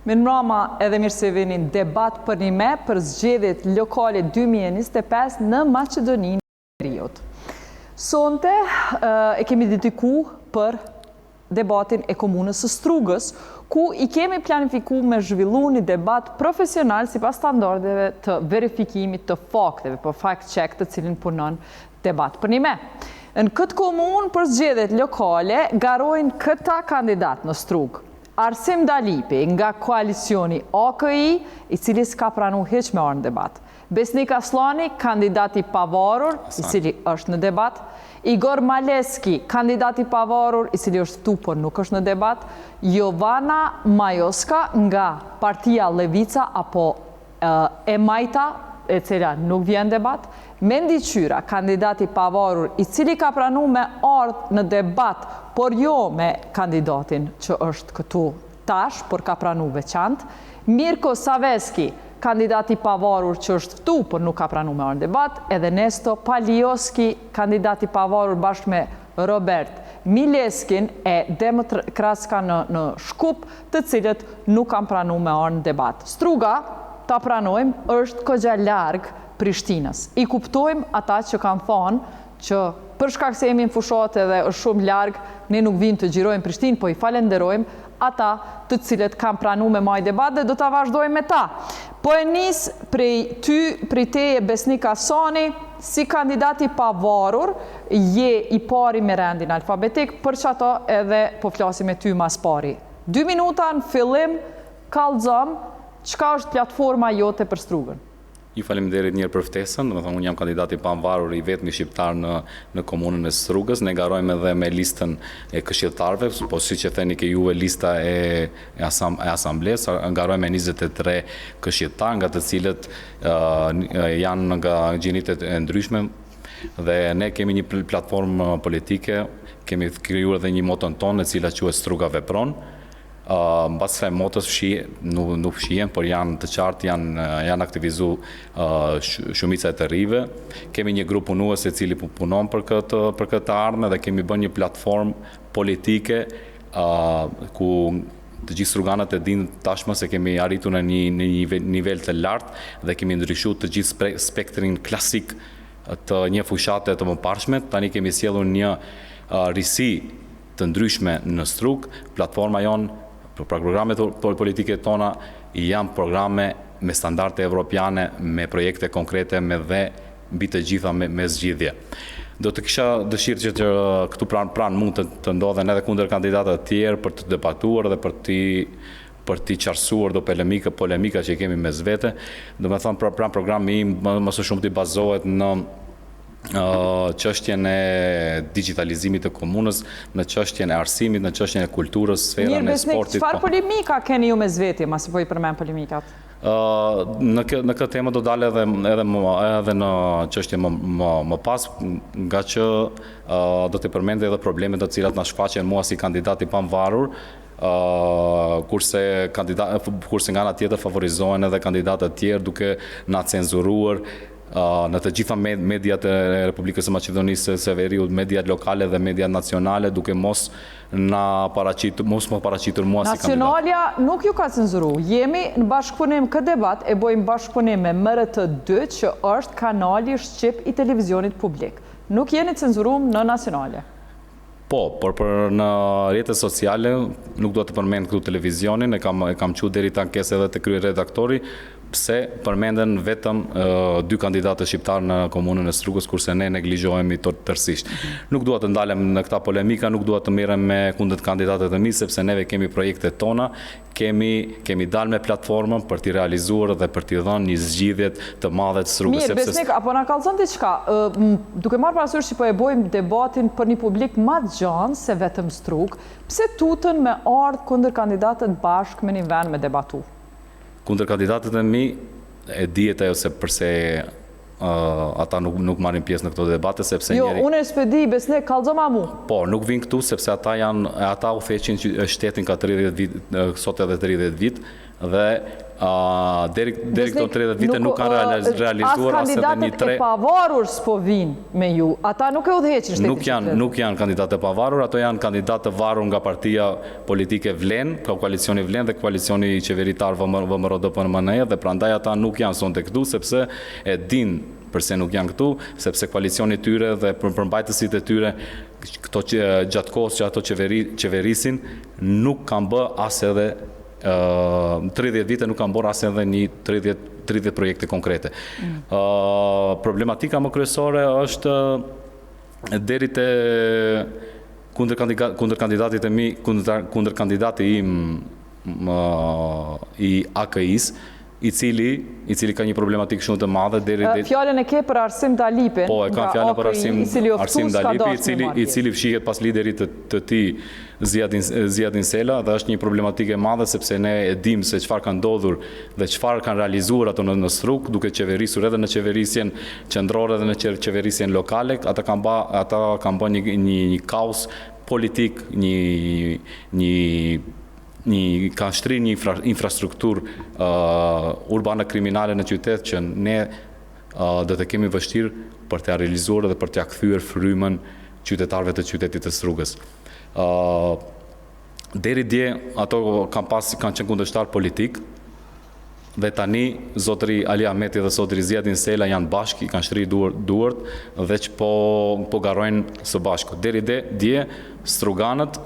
Mirëmbrama edhe mirë se vini në debat përnime për zgjedhjet lokale 2025 në Maqedoninë e Veriut. Sonte e kemi dediku për debatin e Komunës së Strugës, ku i kemi planifiku me zhvillu një debat profesional sipas standardeve të verifikimit të fakteve, po fact check të cilin punon debat përnime. Në këtë komunë për zgjedhjet lokale garojnë këta kandidatë në Strugë. Arsim Dalipi nga koalicioni AKI, i cili s'ka pranu hiç me ardhë në debat. Besnik Asllani, kandidat i pavarur, i cili është në debat. Igor Maleski, kandidat i pavarur, i cili është ftu, por nuk është në debat. Jovana Majoska nga partia Levica apo e majta, e cila nuk vjen debat. Mendi Qyra, kandidat i pavarur, i cili ka pranu me ardhë në debat, por jo me kandidatin që është këtu tash, por ka pranu veçantë. Mirko Saveski, kandidat i pavarur që është ftu, por nuk ka pranu me ardhë në debat, edhe Nesto Palioski, kandidat i pavarur bashkë me Robert Mileskin e Demokratska në, në Shkup, të cilët nuk kanë pranu me ardhë në debat. Struga, ta pranojmë, është kogja larg Prishtinës. I kuptojmë ata që kanë thonë që për shkak se jemi në fushatë edhe është shumë larg, ne nuk vijmë të xhirojmë Prishtinë, po i falenderojmë ata të cilët kanë pranu me majt debat dhe do ta vazhdojmë me ta. Po e nis prej ty, prej teje Besnik Asani, si kandidat i pavarur, je i pari me rendin alfabetik, për qato edhe po flasim me ty mas pari. Dy minuta në fillim, kallxom, çka është platforma jote për Strugën? Ju faleminderit njëherë për ftesën, domethënë unë jam kandidat i pavarur i vetmi shqiptar në në komunën e Strugës. Ne garojmë edhe me listën e këshilltarëve, po siç e theni ke juve lista e e, asam, e asamblesë, garojmë me 23 këshilltar, nga të cilët uh, janë nga gjinitë e ndryshme dhe ne kemi një platformë politike, kemi krijuar edhe një moton tonë e cila quhet Struga vepron. Mbas kësaj motës fshi, nuk, nuk fshihen, por janë të qartë, janë, janë aktivizu shumica e të rinjve. Kemi një grup punues i cili punon për këtë, për këtë të ardhme dhe kemi bërë një platformë politike ku të gjithë struganët e dinë tashmë se kemi arritur në një, në një nivel të lartë dhe kemi ndryshuar të gjithë spektrin klasik të një fushate të mëparshme. Tani kemi sjellur një risi të ndryshme në Strugë, platforma jonë, pra programet politike tona janë programe me standarde evropiane, me projekte konkrete, me dhe mbi të gjitha me, me zgjidhje. Do të kisha dëshirë që të, këtu pranë pranë mund të, të ndodhen edhe kundër kandidatët të tjerë për të debatuar dhe për të për t'i qartësuar do polemika, polemika që kemi mes vete. Domethënë, pra, pra programi im më, më së shumti bazohet në çështjen e digjitalizimit të komunës, në çështjen e arsimit, në çështjen e kulturës, sferën e sportit. Mirë, çfarë po. polemika keni ju mes veti, masi po i përmend polemikat? Në kë, në këtë temë do dalë edhe edhe më edhe në çështje më më më pas, nga që do të përmend edhe problemet të cilat na shfaqen mua si kandidat i pavarur, kurse kandidat kurse nga ana tjetër favorizohen edhe kandidatët të tjerë duke na cenzuruar në të gjitha mediat e Republikës së Maqedonisë së Veriut, mediat lokale dhe mediat nacionale, duke mos na paraqitur, mos më paraqitur mua si kandidat. Nacionalja nuk ju ka cenzuru. Jemi në bashkëpunim këtë debat e bojmë bashkëpunim me MRT2 që është kanali shqip i televizionit publik. Nuk jeni cenzurum në nacionale. Po, por për në rrjetet sociale, nuk dua të përmend këtu televizionin, e kam e kam çu deri te ankesë edhe te kryeredaktori. pse përmenden vetëm dy kandidatë shqiptarë në komunën e Strugës, kurse ne neglizhohemi tërësisht. Nuk dua të ndalem në këta polemika, nuk dua të merrem me kundër kandidatët e mi, sepse neve kemi projektet tona, kemi kemi dalë me platformën për t'i realizuar dhe për t'i dhënë një zgjidhje të madhe të Strugës. Mirë, Besnik, a po na kallzon diçka? Duke marrë parasysh që po e bojmë debatin për një publik ma të gjanë se vetëm Strugë, pse tutën me ardhë kundërkandidatët bashkë me një vend me debatu? Kundërkandidatët e mi, e dihet ajo se përse ata nuk nuk marrin pjesë në këto debate sepse jo, njëri Jo, unë s'pe di, Besnik, kallzoma mu. Po, nuk vijnë këtu sepse ata janë ata udhëheqin shtetin ka 30 vit, sot edhe 30 vit dhe uh, deri deri këto 30 vite nuk, nuk kanë realizuar as edhe një tre. As kandidatët e pavarur s'po vijnë me ju. Ata nuk e udhëheqin shtetin. Nuk janë nuk janë kandidatë të pavarur, ato janë kandidatë të varur nga partia politike Vlen, ka koalicioni Vlen dhe koalicioni qeveritar VMRO-DPMNE dhe prandaj ata nuk janë sonte këtu sepse e dinë përse nuk janë këtu, sepse koalicioni i tyre dhe për përmbajtësit e tyre këto që, gjatë kohës që ato qeveri, qeverisin nuk kanë bë as edhe uh, 30 vite nuk kanë bërë as edhe një 30 30 projekte konkrete. Mm. Uh, problematika më kryesore është deri te kundër kundër kandidatit e mi, kundër kundër kandidati im më, i AKI-s, i cili i cili ka një problematikë shumë të madhe deri deri Fjalën e ke për Arsim Dalipin. Po, e kam fjalën për Arsim i cili Arsim Dalipi, i cili i cili fshihet pas liderit të, të tij Ziadin Ziadin Sela dhe është një problematikë e madhe sepse ne e dimë se çfarë ka ndodhur dhe çfarë kanë realizuar ato në, në Strugë, duke qeverisur edhe në qeverisjen qendrore dhe në qeverisjen lokale, ata kanë ba ata kanë bërë një një një kaos politik, një një një kanë shtrirë një infra, infrastrukturë uh, urbane kriminale në qytet që ne uh, do të kemi vështirë për t'ia realizuar dhe për t'ia kthyer frymën qytetarëve të qytetit të Strugës. Uh, deri dje ato kanë pas kanë qenë kundërshtar politik dhe tani zotëri Ali Ahmeti dhe zotëri Ziadin Sela janë bashkë, i kanë shtrirë duar, duart dhe që po po garojnë së bashku. Deri de, dje struganët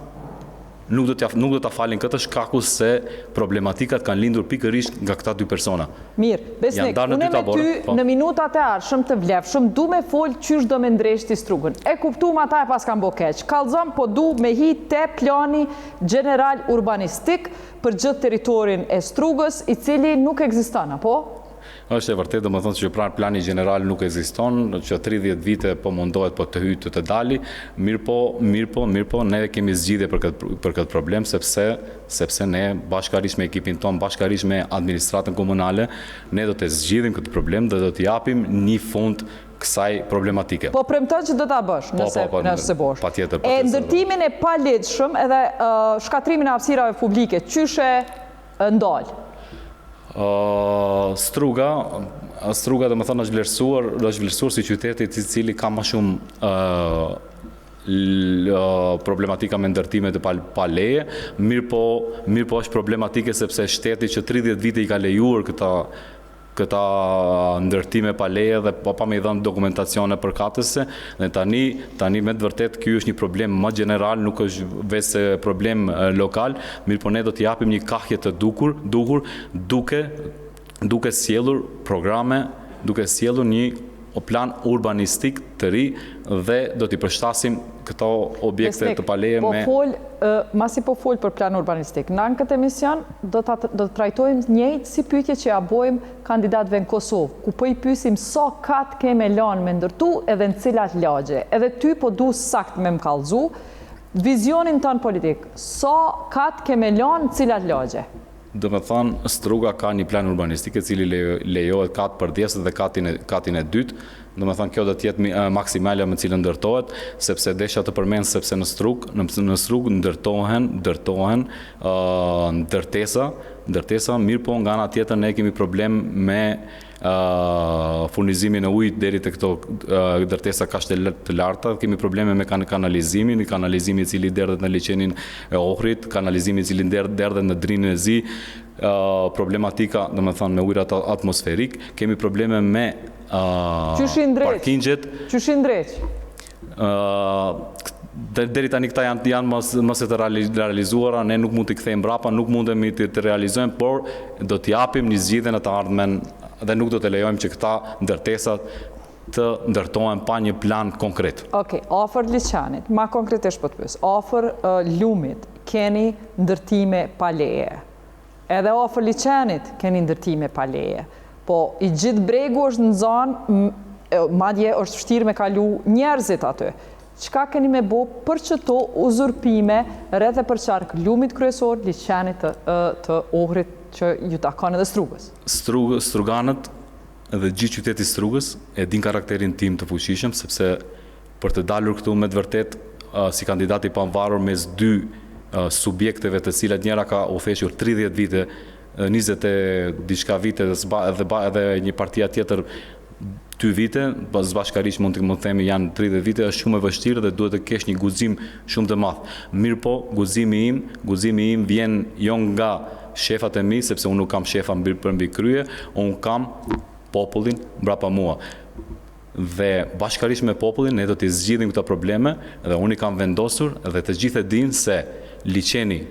nuk do t'ja nuk do ta falin këtë shkaku se problematikat kanë lindur pikërisht nga këta dy persona. Mirë, Besnik, unë me ty po. në minutat e ardhshëm të vlefshëm du me fol qysh do me ndreq ti Strugën. E kuptum ata e paskan bo keq. Kallzom po du me hi te plani gjeneral urbanistik për gjithë territorin e Strugës, i cili nuk ekziston, apo? Është e vërtetë, domethënë që pra plani gjeneral nuk ekziston, që 30 vite po mundohet po të hyjë të të dali, mirëpo, mirëpo, mirëpo, ne kemi zgjidhje për këtë për këtë problem sepse sepse ne bashkarisht me ekipin tonë, bashkarisht me administratën komunale, ne do të zgjidhim këtë problem dhe do të japim një fund kësaj problematike. Po premton që do ta bësh, po, nëse po, po, nëse bosh. Patjetër, patjetër. E ndërtimin e paligjshëm edhe uh, shkatërrimin e hapësirave publike, qysh e ndal? Uh, Struga, Struga domethënë është vlerësuar, është vlerësuar si qyteti i cili ka më shumë uh, problematika me ndërtime të pa, pa leje, mirëpo, mirëpo është problematike sepse shteti që 30 vite i ka lejuar këta këta ndërtime pa leje dhe pa, pa me i dhënë dokumentacione përkatëse dhe tani tani me të vërtetë ky është një problem më gjeneral, nuk është veçse problem lokal, mirëpo ne do t'i japim një kahje të dukur, duhur duke duke sjellur programe, duke sjellur një plan urbanistik të ri dhe do t'i përshtasim këto objekte të paleje po me... Fol, masi po fol për plan urbanistik, na në këtë emision do të, do të trajtojmë njëjtë si pyetje që ja bojmë kandidatëve në Kosovë, ku po i pyesim sa kat ke me lanë me ndërtu edhe në cilat lagje. Edhe ty po du sakt me më kallzu, vizionin tënd politik, sa kat ke me lanë në cilat lagje? Domethënë, Struga ka një plan urbanistik i cili lejohet kat përdhes dhe katin e, katin e dytë. Domethënë, kjo do të jetë maksimalja me cilën ndërtohet, sepse desha të përmend sepse në Strugë, në, në Strugë ndërtohen, ndërtohen uh, ndërtesa, ndërtesa, mirëpo nga ana tjetër ne kemi problem me furnizimin e ujit deri te këto ndërtesa kaq të larta, kemi probleme me kanalizimin, kanalizimi i cili derdhet në liqenin e Ohrit, kanalizimi i cili derdhet në Drinin e Zi, problematika, domethënë me ujërat atmosferik, kemi probleme me parkingjet. Qysh i ndreq? Deri tani këta janë janë më më se të realizuara, ne nuk mund t'i kthejmë mbrapa, nuk mundemi të, të realizojmë, por do t'i japim një zgjidhje në të ardhmen dhe nuk do të lejojmë që këta ndërtesat të ndërtohen pa një plan konkret. Okej, afër liqenit, ma konkretisht po të pyes, afër uh, lumit keni ndërtime pa leje. Edhe afër liqenit keni ndërtime pa leje. Po i gjithë bregu është nxanë, madje është vështirë me kalu njerëzit aty. Çka keni me bo për qëto uzurpime rreth e përqark lumit kryesor, liqenit të, të Ohrit që ju takon edhe Strugës? Strugë, struganët dhe gjithë qyteti i Strugës e din karakterin tim të fuqishëm sepse për të dalur këtu me të vërtetë si kandidat i pavarur mes dy subjekteve të cilat njëra ka udhëhequr 30 vite 20 e diçka vite dhe sba, edhe ba, edhe një partia tjetër 2 vite, pas bashkarisht mund të mund të themi janë 30 vite, është shumë e vështirë dhe duhet të kesh një guxim shumë të madh. Mirëpo, guximi im, guximi im vjen jo nga shefat e mi, sepse unë nuk kam shefa mbi përmbi krye, unë kam popullin mbrapa mua. Dhe bashkarisht me popullin ne do t'i zgjidhim këto probleme dhe unë i kam vendosur dhe të gjithë e dinë se liqeni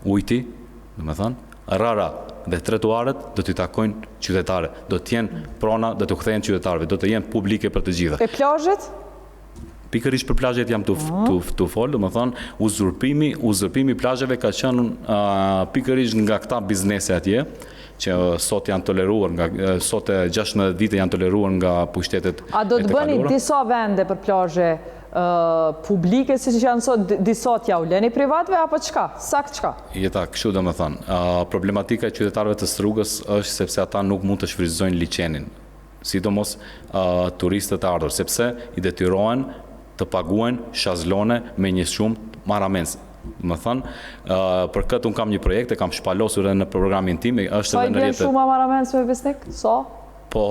ujti, domethënë, rëra dhe trotuaret do t'i takojnë qytetarëve, do të jenë prona, do t'u kthehen qytetarëve, do të jenë publike për të gjithë. E plazhet? Pikërisht për plazhet jam tu tu tu fol, domethënë uzurpimi, uzurpimi i plazheve ka qenë uh, pikërisht nga këta biznese atje që sot janë toleruar nga sot e 16 vite janë toleruar nga pushtetet A do të bëni disa vende për plazhe publike siç janë sot disa t'jau leni privatëve apo çka? Sakt çka? Jeta, kështu domethënë. Uh, problematika e qytetarëve të Strugës është sepse ata nuk mund të shfrytëzojnë liqenin, sidomos uh, turistët e ardhur, sepse i detyrohen të paguajnë shazlone me një shumë marramendëse. Domethënë, uh, për këtë unë kam një projekt, e kam shpalosur edhe në programin tim, është Sa edhe i në bjen rrjetet. shuma marramendëse Besnik? Sa? Po,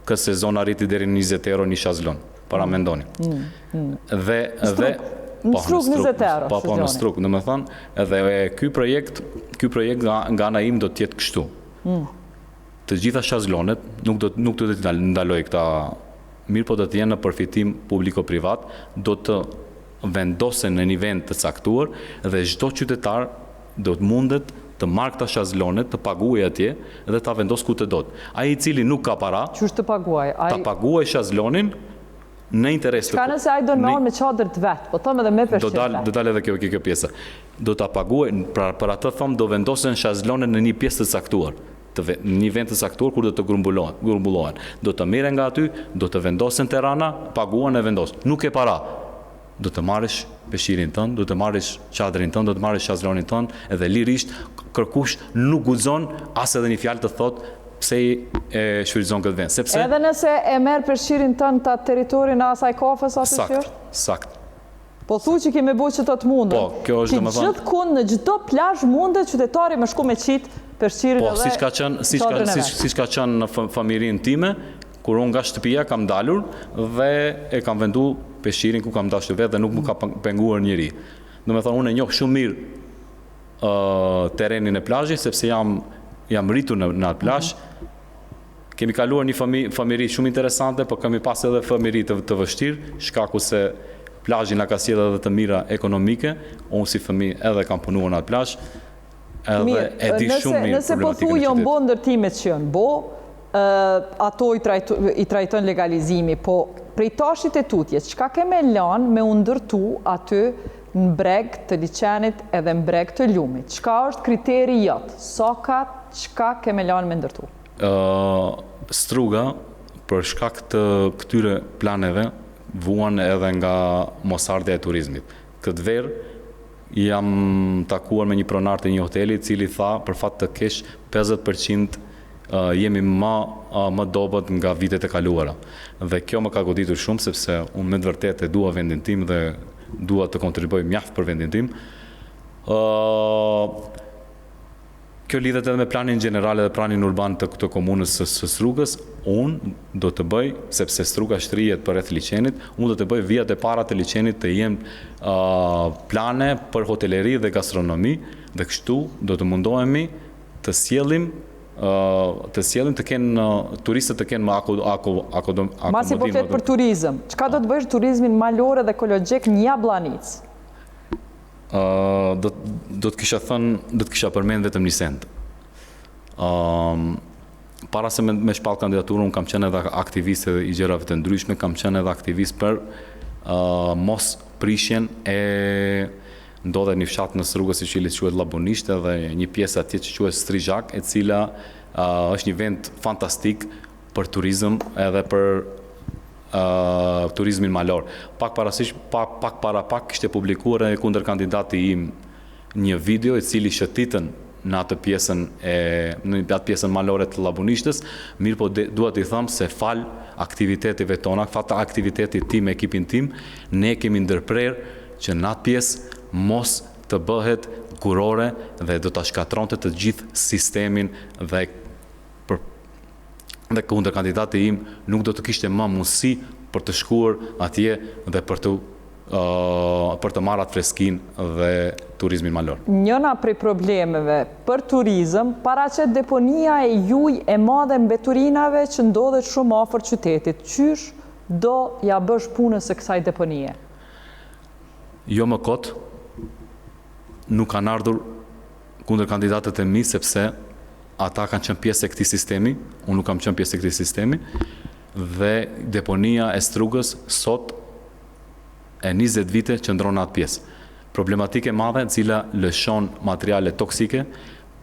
këtë sezon arriti deri në 20 euro një shazlon. Paramendoni. Mm, mm. Dhe dhe Në po, Strugë 20 euro. Po, po, në Strugë, domethënë, edhe e, ky projekt, ky projekt nga, nga ana im do të jetë kështu. Mm. Të gjitha shazlonet nuk do nuk do të ndaloj këta, mirëpo do të jenë në përfitim publiko-privat, do të vendosen në një vend të caktuar dhe çdo qytetar do të mundet të marrë këta shazlone, të paguajë atje dhe ta vendosë ku të do. Ai i cili nuk ka para, Qysh të paguajë? Ai ta paguajë shazlonin në interes të Çka nëse ai don me ardhë me çadër të vet, po them edhe me peshqir të vet. Do dalë edhe kjo kjo pjesa. Do ta paguajë, pra për atë them do vendosen shazlone në një pjesë të caktuar, të ve, në një vend të caktuar kur do të grumbullohen, grumbullohen. Do të merren nga aty, do të vendosen te rana, paguan e vendos. Nuk ke para. Do të marrësh peshqirin tënd, do të marrësh çadrin tënd, do të marrësh shazlonin tënd edhe lirisht kërkush nuk guxon as edhe një fjalë të thotë pse e shfrytëzon këtë vend, sepse Edhe nëse e merr peshqirin tënd ta territorin e asaj kafes aty që është? Saktë, saktë. Po thu që ke me bo qëto të mundën. Po, kjo është domethënë. Gjithkund në çdo plazh mundet qytetari me shku me qit peshqirin po, edhe siç ka qenë, siç ka, siç, siç ka qenë në fëmijërinë time, Kur unë nga shtëpia kam dalur dhe e kam vendu peshqirin ku kam dashur vetë dhe nuk më ka penguar njeri. Domethënë unë e njoh shumë mirë uh, terrenin e plazhit sepse jam jam rritur në në atë plazh. Mm -hmm. Kemi kaluar një fëmi, fëmijëri shumë interesante, po kemi pas edhe fëmijëri të, të vështirë, shkaku se plazhi na ka sjellë edhe të mira ekonomike. Unë si fëmijë edhe kam punuar në atë plazh. Edhe mirë, e di shumë mirë nëse po thu janë bo ndërtimet që janë bo, ato i, trajtu, i trajton legalizimi, po prej tashit e tutje, çka ke me lanë me u ndërtu aty në breg të liqenit edhe në breg të lumit? Çka është kriteri jot? Sa ka, çka ke me lanë me ndërtu? Uh, Struga, për shkak të këtyre planeve, vuan edhe nga mosardhja e turizmit. Këtë verë, Jam takuar me një pronar të një hoteli i cili tha për fat të keq 50% jemi më më dobët nga vitet e kaluara. Dhe kjo më ka goditur shumë sepse unë me të vërtetë e dua vendin tim dhe dua të kontribuoj mjaft për vendin tim. Ë Kjo lidhet edhe me planin gjeneral edhe planin urban të të komunës së së Strugës, unë do të bëj, sepse Struga shtrihet përreth liqenit, unë do të bëj vijat e para të liqenit të jenë uh, plane për hoteleri dhe gastronomi dhe kështu do të mundohemi të sjellim të sjellim të kenë turistët të kenë më ako, ako, ako, akomodim. Masi po flet për turizëm, çka do të bësh turizmin malor edhe ekologjik në Jabllanicë? Uh, do, do të kisha thënë, do të kisha përmend vetëm një send. Um, para se me, me shpall kandidaturën, unë kam qenë edhe aktivist edhe i gjërave të ndryshme, kam qenë edhe aktivist për uh, mos prishjen e ndodhet një fshat në Strugës i cili quhet Llabunishte dhe një pjesë atje që quhet Strizhak, e cila uh, është një vend fantastik për turizëm edhe për uh, turizmin malor. Pak parasysh, pak, pak para pak kishte publikuar edhe kundërkandidati im një video i cili shëtitën në atë pjesën e në atë pjesën malore të Llabunishtës, mirëpo de, dua t'i them se fal aktiviteteve tona, fal aktivitetit tim me ekipin tim, ne kemi ndërprerë që në atë pjesë mos të bëhet gurore dhe do ta shkatërronte të gjithë sistemin dhe për dhe kundërkandidati im nuk do të kishte më mundësi për të shkuar atje dhe për të për të marrë atë freskinë dhe turizmin malor. Njëna prej problemeve për turizëm paraqet deponia e juj e madhe mbeturinave që ndodhet shumë afër qytetit. Qysh do ja bësh punës së kësaj deponie? Jo më kot, nuk kanë ardhur kundërkandidatët e mi sepse ata kanë qenë pjesë e këtij sistemi, unë nuk kam qenë pjesë e këtij sistemi dhe deponia e Strugës sot e 20 vite qëndron në atë pjesë. Problematikë e madhe e cila lëshon materiale toksike,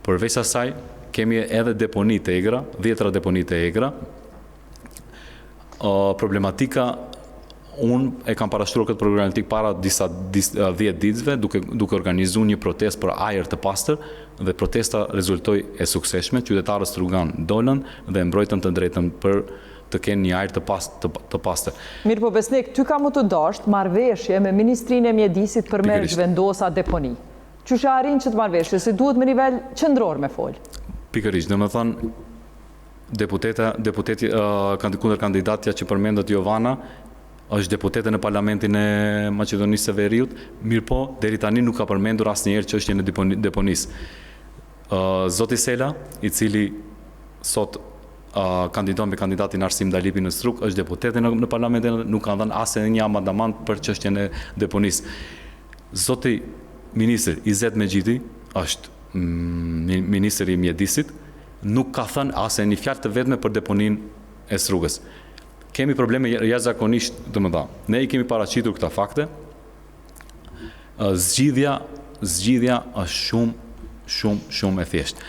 përveç asaj kemi edhe deponi të egra, dhjetra deponi të egra, problematika unë e kam parashtruar këtë problematikë para disa 10 ditëve duke duke organizuar një protestë për ajër të pastër dhe protesta rezultoi e suksesshme, qytetarët strugan dolën dhe mbrojtën të drejtën për të kenë një ajër të pas, të, të pastër. Mirëpo Besnik, ty ka mu të dasht marrëveshje me Ministrinë e Mjedisit për me zhvendos atë deponi. Qysh e arrin qët marrëveshje, se duhet me nivel qendror me fol. Pikërisht, domethënë Deputeta, deputeti, uh, kundërkandidatja që përmendët Jovana, është deputete në Parlamentin e Maqedonisë së Veriut, mirëpo deri tani nuk ka përmendur asnjëherë çështjen e deponisë. Uh, Zoti Sela, i cili sot uh, kandidon me kandidatin Arsim Dalipi në Strugë, është deputete në, në Parlamentin, nuk ka dhënë as edhe një amandament për çështjen e deponisë. Zoti ministër Izet Mexhiti është mm, ministër i Mjedisit, nuk ka thënë as një fjalë të vetme për deponinë e Strugës. Kemi probleme jashtëzakonisht të mëdha. Ne i kemi paraqitur këta fakte. Zgjidhja, zgjidhja është shumë shumë shumë e thjeshtë.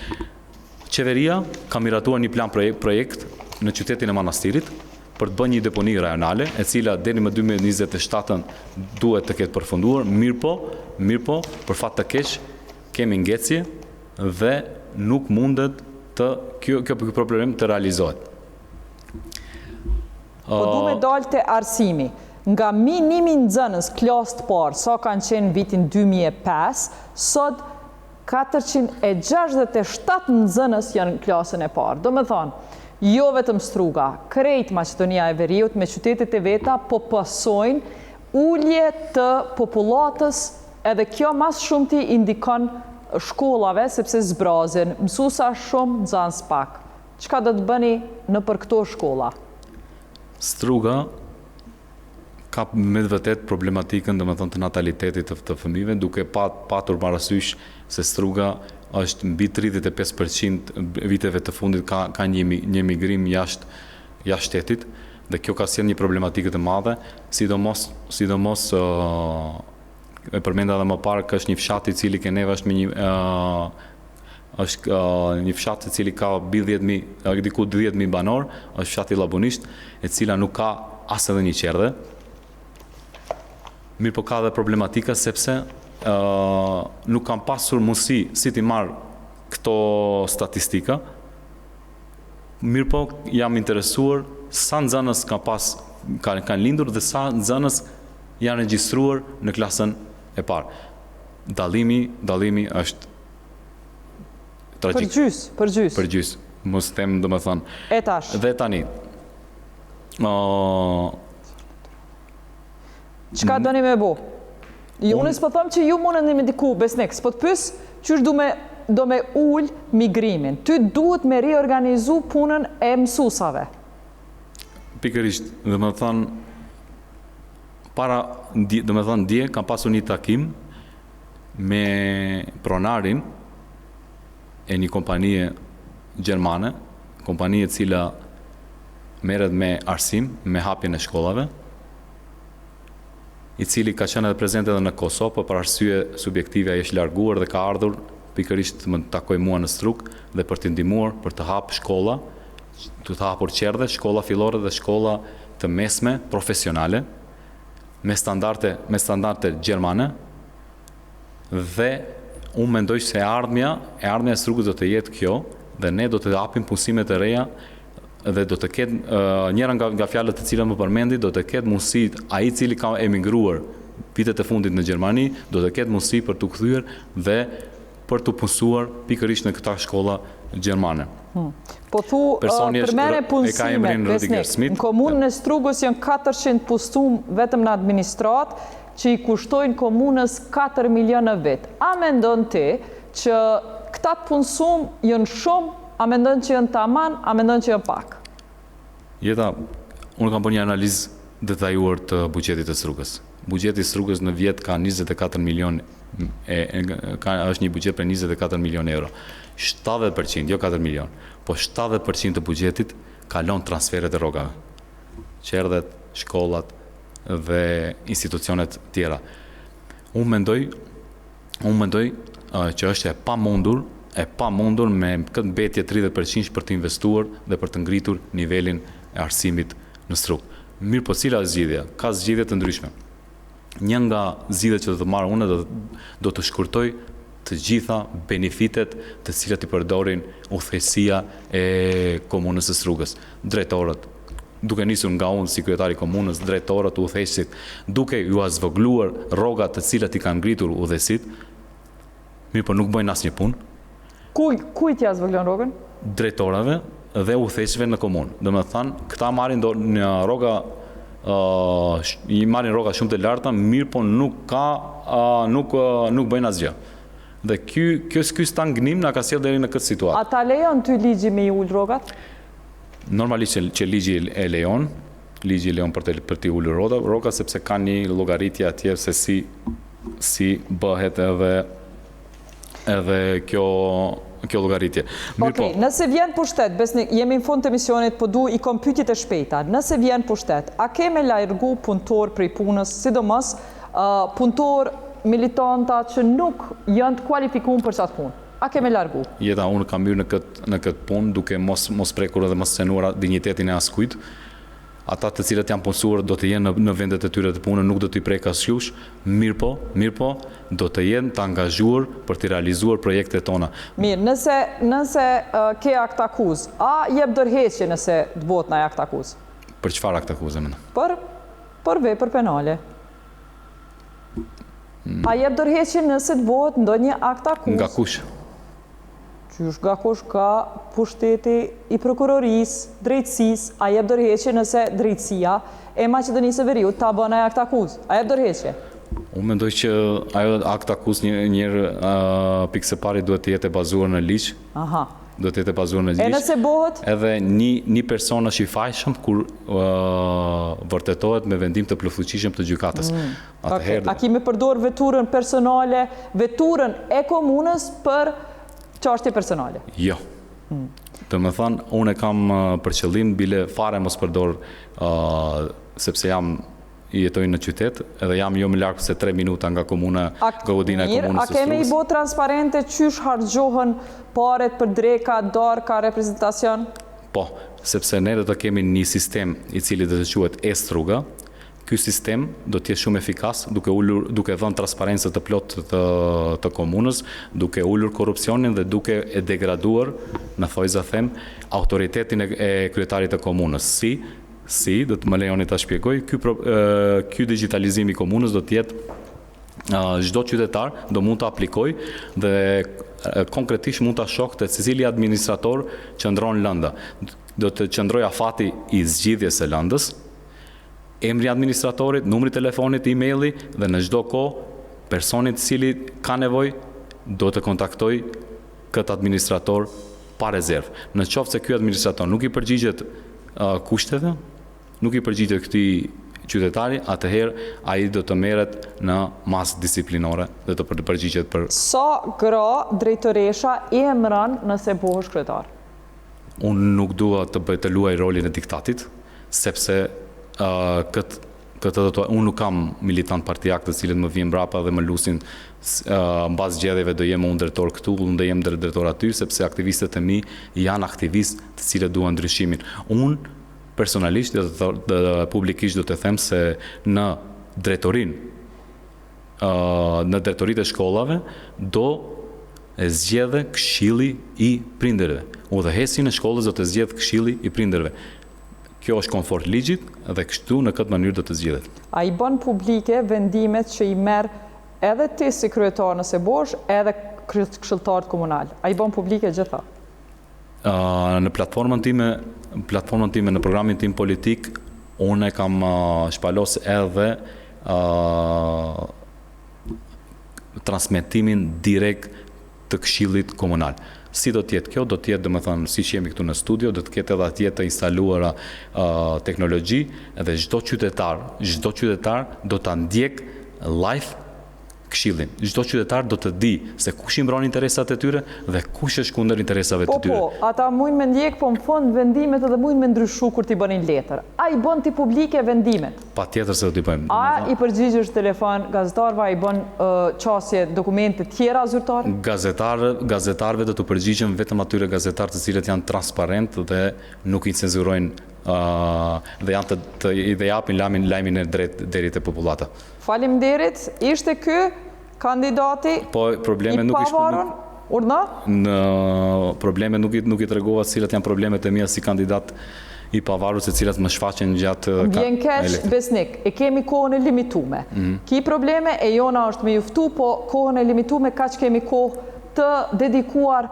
Qeveria ka miratuar një plan projekt, projekt në qytetin e Manastirit për të bërë një deponi rajonale, e cila deri më 2027 duhet të ketë përfunduar, mirëpo, mirëpo, për fat të keq kemi ngecje dhe nuk mundet të kjo kjo problem të realizohet. Po du me dalë te arsimi. Nga mi 1000 nxënës klasë të parë, sa kanë qenë vitin 2005, sot 467 nxënës janë në klasën e parë. Domethonë, jo vetëm Struga, krejt Maqedonia e Veriut me qytetet e veta po pasojnë ulje të popullatës Edhe kjo ma së shumti i ndikon shkollave sepse zbrazin, mësusa shumë, nxënës pak. Çka do të bëni nëpër këto shkolla? Struga ka me të vërtetë problematikën domethënë të natalitetit të, të fëmijëve, duke pa, patur parasysh se Struga është mbi 35% viteve të fundit ka ka një një migrim jashtë jashtë shtetit dhe kjo ka sjellë një problematikë të madhe, sidomos sidomos uh, e përmenda edhe më parë që është një fshat i cili ke neve është me një uh, është uh, një fshat i cili ka mbi 10000 uh, diku 10000 banor, është fshati Llabunisht, e cila nuk ka as edhe një çerdhe. Mirëpo ka edhe problematika sepse uh, nuk kam pasur mundësi si t'i marr këto statistika. Mirëpo jam interesuar sa nxënës ka pas kanë kanë lindur dhe sa nxënës janë regjistruar në klasën e parë. Dallimi, dallimi është tragjik. Për gjys, për gjys. Për gjys, mos them domethënë. E tash. Dhe tani. Ë uh, Çka doni me bo? Jo, unë s'po them që ju mundeni me ndiku, Besnik, s'po të pys, qysh du me do me ul migrimin. Ty duhet me riorganizu punën e mësusave. Pikërisht, domethënë, para, domethënë, dje kam pasur një takim me pronarin e një kompanie gjermane, kompani e cila merret me arsim, me hapjen e shkollave, i cili ka qenë edhe prezent edhe në Kosovë, por për arsye subjektive ai është larguar dhe ka ardhur pikërisht të më takojë mua në Strugë dhe për të ndihmuar për të hapë shkolla, të të hapur çerdhe, shkolla fillore dhe shkolla të mesme profesionale me standarde me standarde gjermane dhe unë mendoj se e ardhmja, e ardhmja e Strugës do të jetë kjo dhe ne do të hapim punësime të reja dhe do të ketë uh, njëra nga nga fjalët të cilat më përmendi do të ketë mundësi ai i cili ka emigruar vitet e fundit në Gjermani do të ketë mundësi për t'u kthyer dhe për t'u punësuar pikërisht në këta shkolla gjermane. Hmm. Po thu, Personi uh, përmene punësimet, Besnik, në komunën e Strugës janë 400 punësum vetëm në administratë, që i kushtojnë komunës 4 milion në vit. A mendon ti që këta të punësum janë shumë, a mendon që janë taman, a mendon që janë pak? Jeta, unë kam bërë një analizë detajuar të buxhetit të Strugës. Buxheti i Strugës në vjet ka 24 milion e, e ka është një buxhet prej 24 milion euro. 70%, jo 4 milion, po 70% të buxhetit kalon transferet e rrogave. Çerdhet, shkollat dhe institucionet tjera. Unë mendoj, unë mendoj që është e pamundur, e pamundur me këtë mbetje 30% për të investuar dhe për të ngritur nivelin e arsimit në Strugë. Mirëpo cila është zgjidhja? Ka zgjidhje të ndryshme. Një nga zgjidhjet që do të marr unë do do të shkurtoj të gjitha benefitet të cilat i përdorin udhëheqësia e komunës së Strugës, drejtorët, duke nisur nga unë si kryetar i komunës, drejtorët, udhëheqësit, duke jua zvogëluar rrogat të cilat i kanë ngritur udhëheqësit, mirëpo nuk bëjnë asnjë punë. Kuj, kujt ia zvogëlon rrogën? Drejtorave dhe udhëheqësve në komunë. Domethënë, këta marrin do, një rroga uh, i marrin rroga shumë të larta, mirëpo nuk ka uh, nuk uh, nuk bëjnë asgjë. Dhe ky ky ky stagnim na ka sjellë deri në këtë situatë. A ta lejon ty ligji me i ul rrogat? Normalisht që, që ligji e lejon, ligji e lejon për të për t'i ulur rroga, rroga sepse ka një llogaritje atje se si si bëhet edhe edhe kjo kjo llogaritje. Mirëpo. Okej, nëse vjen pushtet, Besnik, jemi në fund të emisionit, po du i kom pyetjet e shpejta. Nëse vjen pushtet, a ke me largu punëtor prej punës, sidomos uh, punëtor militanta që nuk janë të kualifikum për qatë punë? A ke me largu? Jeta, unë kam hyrë në këtë në këtë punë duke mos mos prekur edhe mos cenuar dinjitetin e askujt. Ata të cilët janë punësuar do të jenë në, në vendet e tyre të punës, nuk do t'i prek askush, mirëpo, mirëpo, do të jenë të angazhuar për të realizuar projektet tona. Mirë, nëse nëse uh, ke aktakuzë, a jep dorëheqje nëse të bëhet naj aktakuzë? Për çfarë aktakuzë mendon? Për për vepër penale. Mm. A jep dorëheqje nëse të bëhet ndonjë aktakuzë? Nga kush? Qysh nga kush ka pushteti i prokurorisë, drejtësisë, a jep dorëheqje nëse drejtësia e Maqedonisë së Veriut ta bën ai aktakuzë? A jep dorëheqje? Unë mendoj që ajo aktakuzë një njëherë uh, pikë së pari duhet të jetë e bazuar në ligj. Aha. Duhet të jetë e bazuar në ligj. E nëse bëhet? Edhe një një person është i fajshëm kur uh, vërtetohet me vendim të plotfuqishëm të gjykatës. Mm. Atëherë. Okay. A ki me përdor veturën personale, veturën e komunës për çështje personale? Jo. Hmm. Domethënë, unë e kam për qëllim bile fare mos përdor uh, sepse jam i jetoj në qytet edhe jam jo më larg se 3 minuta nga komuna, a, nga godina e komunës së Strugës. A ke me i bo transparente qysh harxhohen paret për dreka, darka, reprezentacion? Po, sepse ne do të kemi një sistem i cili do të quhet e-Struga, Ky sistem do të jetë shumë efikas duke ulur duke dhënë transparencë të plotë të të komunës, duke ulur korrupsionin dhe duke e degraduar, në thojza them, autoritetin e, e kryetarit të komunës. Si si do të më lejoni ta shpjegoj, ky ky digjitalizim i komunës do të jetë çdo qytetar do mund të aplikojë dhe konkretisht mund ta shohë te cili administrator qëndron lënda. Do të qëndrojë afati i zgjidhjes së lëndës, emri i administratorit, numri i telefonit, emaili dhe në çdo kohë personi i cili ka nevojë do të kontaktojë këtë administrator pa rezervë. Në qoftë se ky administrator nuk i përgjigjet kushteve, nuk i përgjigjet këtij qytetari, atëherë ai do të merret në masë disiplinore dhe të përgjigjet për Sa gra drejtoresha i emëron nëse bohesh kryetar? Unë nuk dua të bëj të luaj rolin e diktatit, sepse këtë këtë do të unë nuk kam militant partiak të cilët më vijnë mbrapa dhe më lusin mbas zgjedhjeve do jem unë drejtor këtu, unë do jem drejtor aty, sepse aktivistët e mi janë aktivistë të cilët duan ndryshimin. Unë personalisht do të dhe publikisht do të them se në drejtorinë në drejtoritë e shkollave do e zgjedhë këshilli i prindërve. Udhëheqësin e shkollës do të zgjedhë këshilli i prindërve. Kjo është konform ligjit dhe kështu në këtë mënyrë do të zgjidhet. A i bën publike vendimet që i merr edhe ti si kryetar nëse bohesh edhe këshilltarët komunal? A i bën publike gjitha? Në platformën time, platformën time në programin tim politik, unë e kam shpalos edhe transmetimin direkt të këshillit komunal. Si do të jetë kjo? Do të jetë, domethënë, siç jemi këtu në studio, do të ketë edhe atje të instaluara uh, teknologji dhe çdo qytetar, çdo qytetar do ta ndjek live këshillin. Çdo qytetar do të di se kush i mbron interesat e tyre dhe kush është kundër interesave po, të tyre. Po, po, ata mujnë me ndjek, po në fund vendimet edhe mujnë me ndryshu kur t'i bënin letër. A i bën ti publike vendimet? Patjetër se do t'i bëjmë. A i përgjigjesh telefon gazetarëve, a i bën qasje dokumente tjera zyrtare? Gazetar, gazetarëve do t'u përgjigjem vetëm atyre gazetarë të cilët janë transparent dhe nuk i cenzurojnë dhe janë të, të dhe japin lajmin lajmin e drejtë deri te popullata. Faleminderit. Ishte ky kandidati po, probleme i pavarur. Urdhno? Në probleme nuk i nuk i tregova cilat janë problemet e mia si kandidat i pavarur se cilat më shfaqen gjatë Më vjen keq Besnik, e kemi kohën e limitume. Mm -hmm. Ki probleme e jona është me ju ftu, po kohën e limitume kaq kemi kohë të dedikuar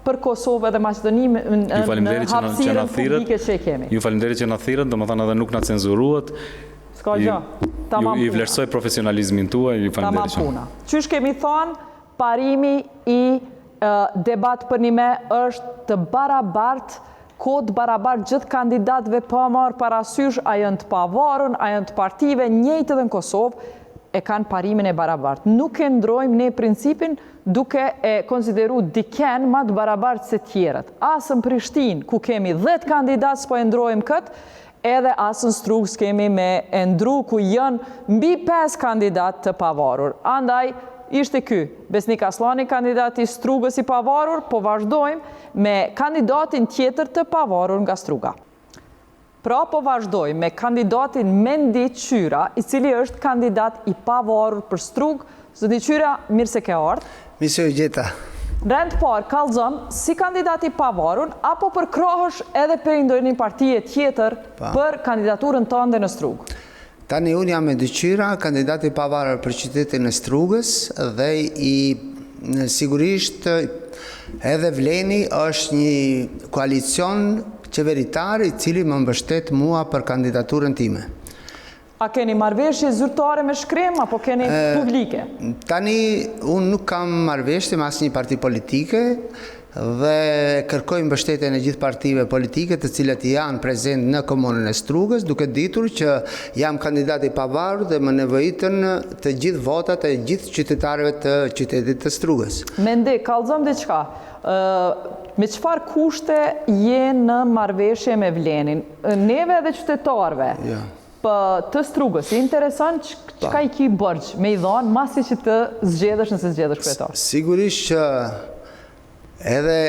për Kosovë edhe Maqedoni në, në hapësirën publike që e kemi. Ju faleminderit që na thirrët, domethënë edhe nuk na cenzuruat. S'ka gjë. Tamam. Ju i vlerësoj profesionalizmin tuaj, ju faleminderit shumë. Tamam puna. Qysh kemi thonë, Parimi i debat përnime është të barabartë, kohë të barabartë gjithë kandidatëve pa marrë parasysh a janë të pavarun, a janë të partive, njëjtë edhe në Kosovë e kanë parimin e barabartë. Nuk e ndrojmë ne principin duke e konsideru diken ma të barabartë se tjerët. As në Prishtinë, ku kemi 10 kandidatë, s'po e ndrojmë këtë, Edhe as në Strugë s'kemi me e ndru ku janë mbi 5 kandidatë të pavarur. Andaj, ishte ky, Besnik Asllani kandidat i Strugës i pavarur, po vazhdojmë me kandidatin tjetër të pavarur nga Struga. Pra po vazhdojmë me kandidatin Mendi Qyra, i cili është kandidat i pavarur për Strugë. Zoti Qyra, mirë se ke ardhë. Mirë se ju gjeta. Në rend të parë, kallxom, si kandidat i pavarun, apo përkrahesh edhe prej ndonjë partie tjetër për kandidaturën tënde në Strugë? Tani unë jam Mendi Qyra, kandidat i pavarur për qytetin e Strugës dhe i sigurisht edhe Vleni është një koalicion qeveritar i cili më mbështet mua për kandidaturën time. A keni marrëveshje zyrtare me shkrim apo keni publike? Tani unë nuk kam marrëveshje me asnjë parti politike dhe kërkoj mbështetjen e gjithë partive politike të cilat janë prezent në komunën e Strugës, duke ditur që jam kandidat i pavarur dhe më nevojiten të gjithë votat e gjithë qytetarëve të qytetit të Strugës. Mendi, kallxom diçka. Me çfarë kushte je në marrëveshje me Vlenin? Neve dhe qytetarëve. Ja. Po të Strugës, i intereson çka i ki borxh me i dhanë masi që të zgjedhesh nëse zgjedhesh kryetar? Sigurisht që edhe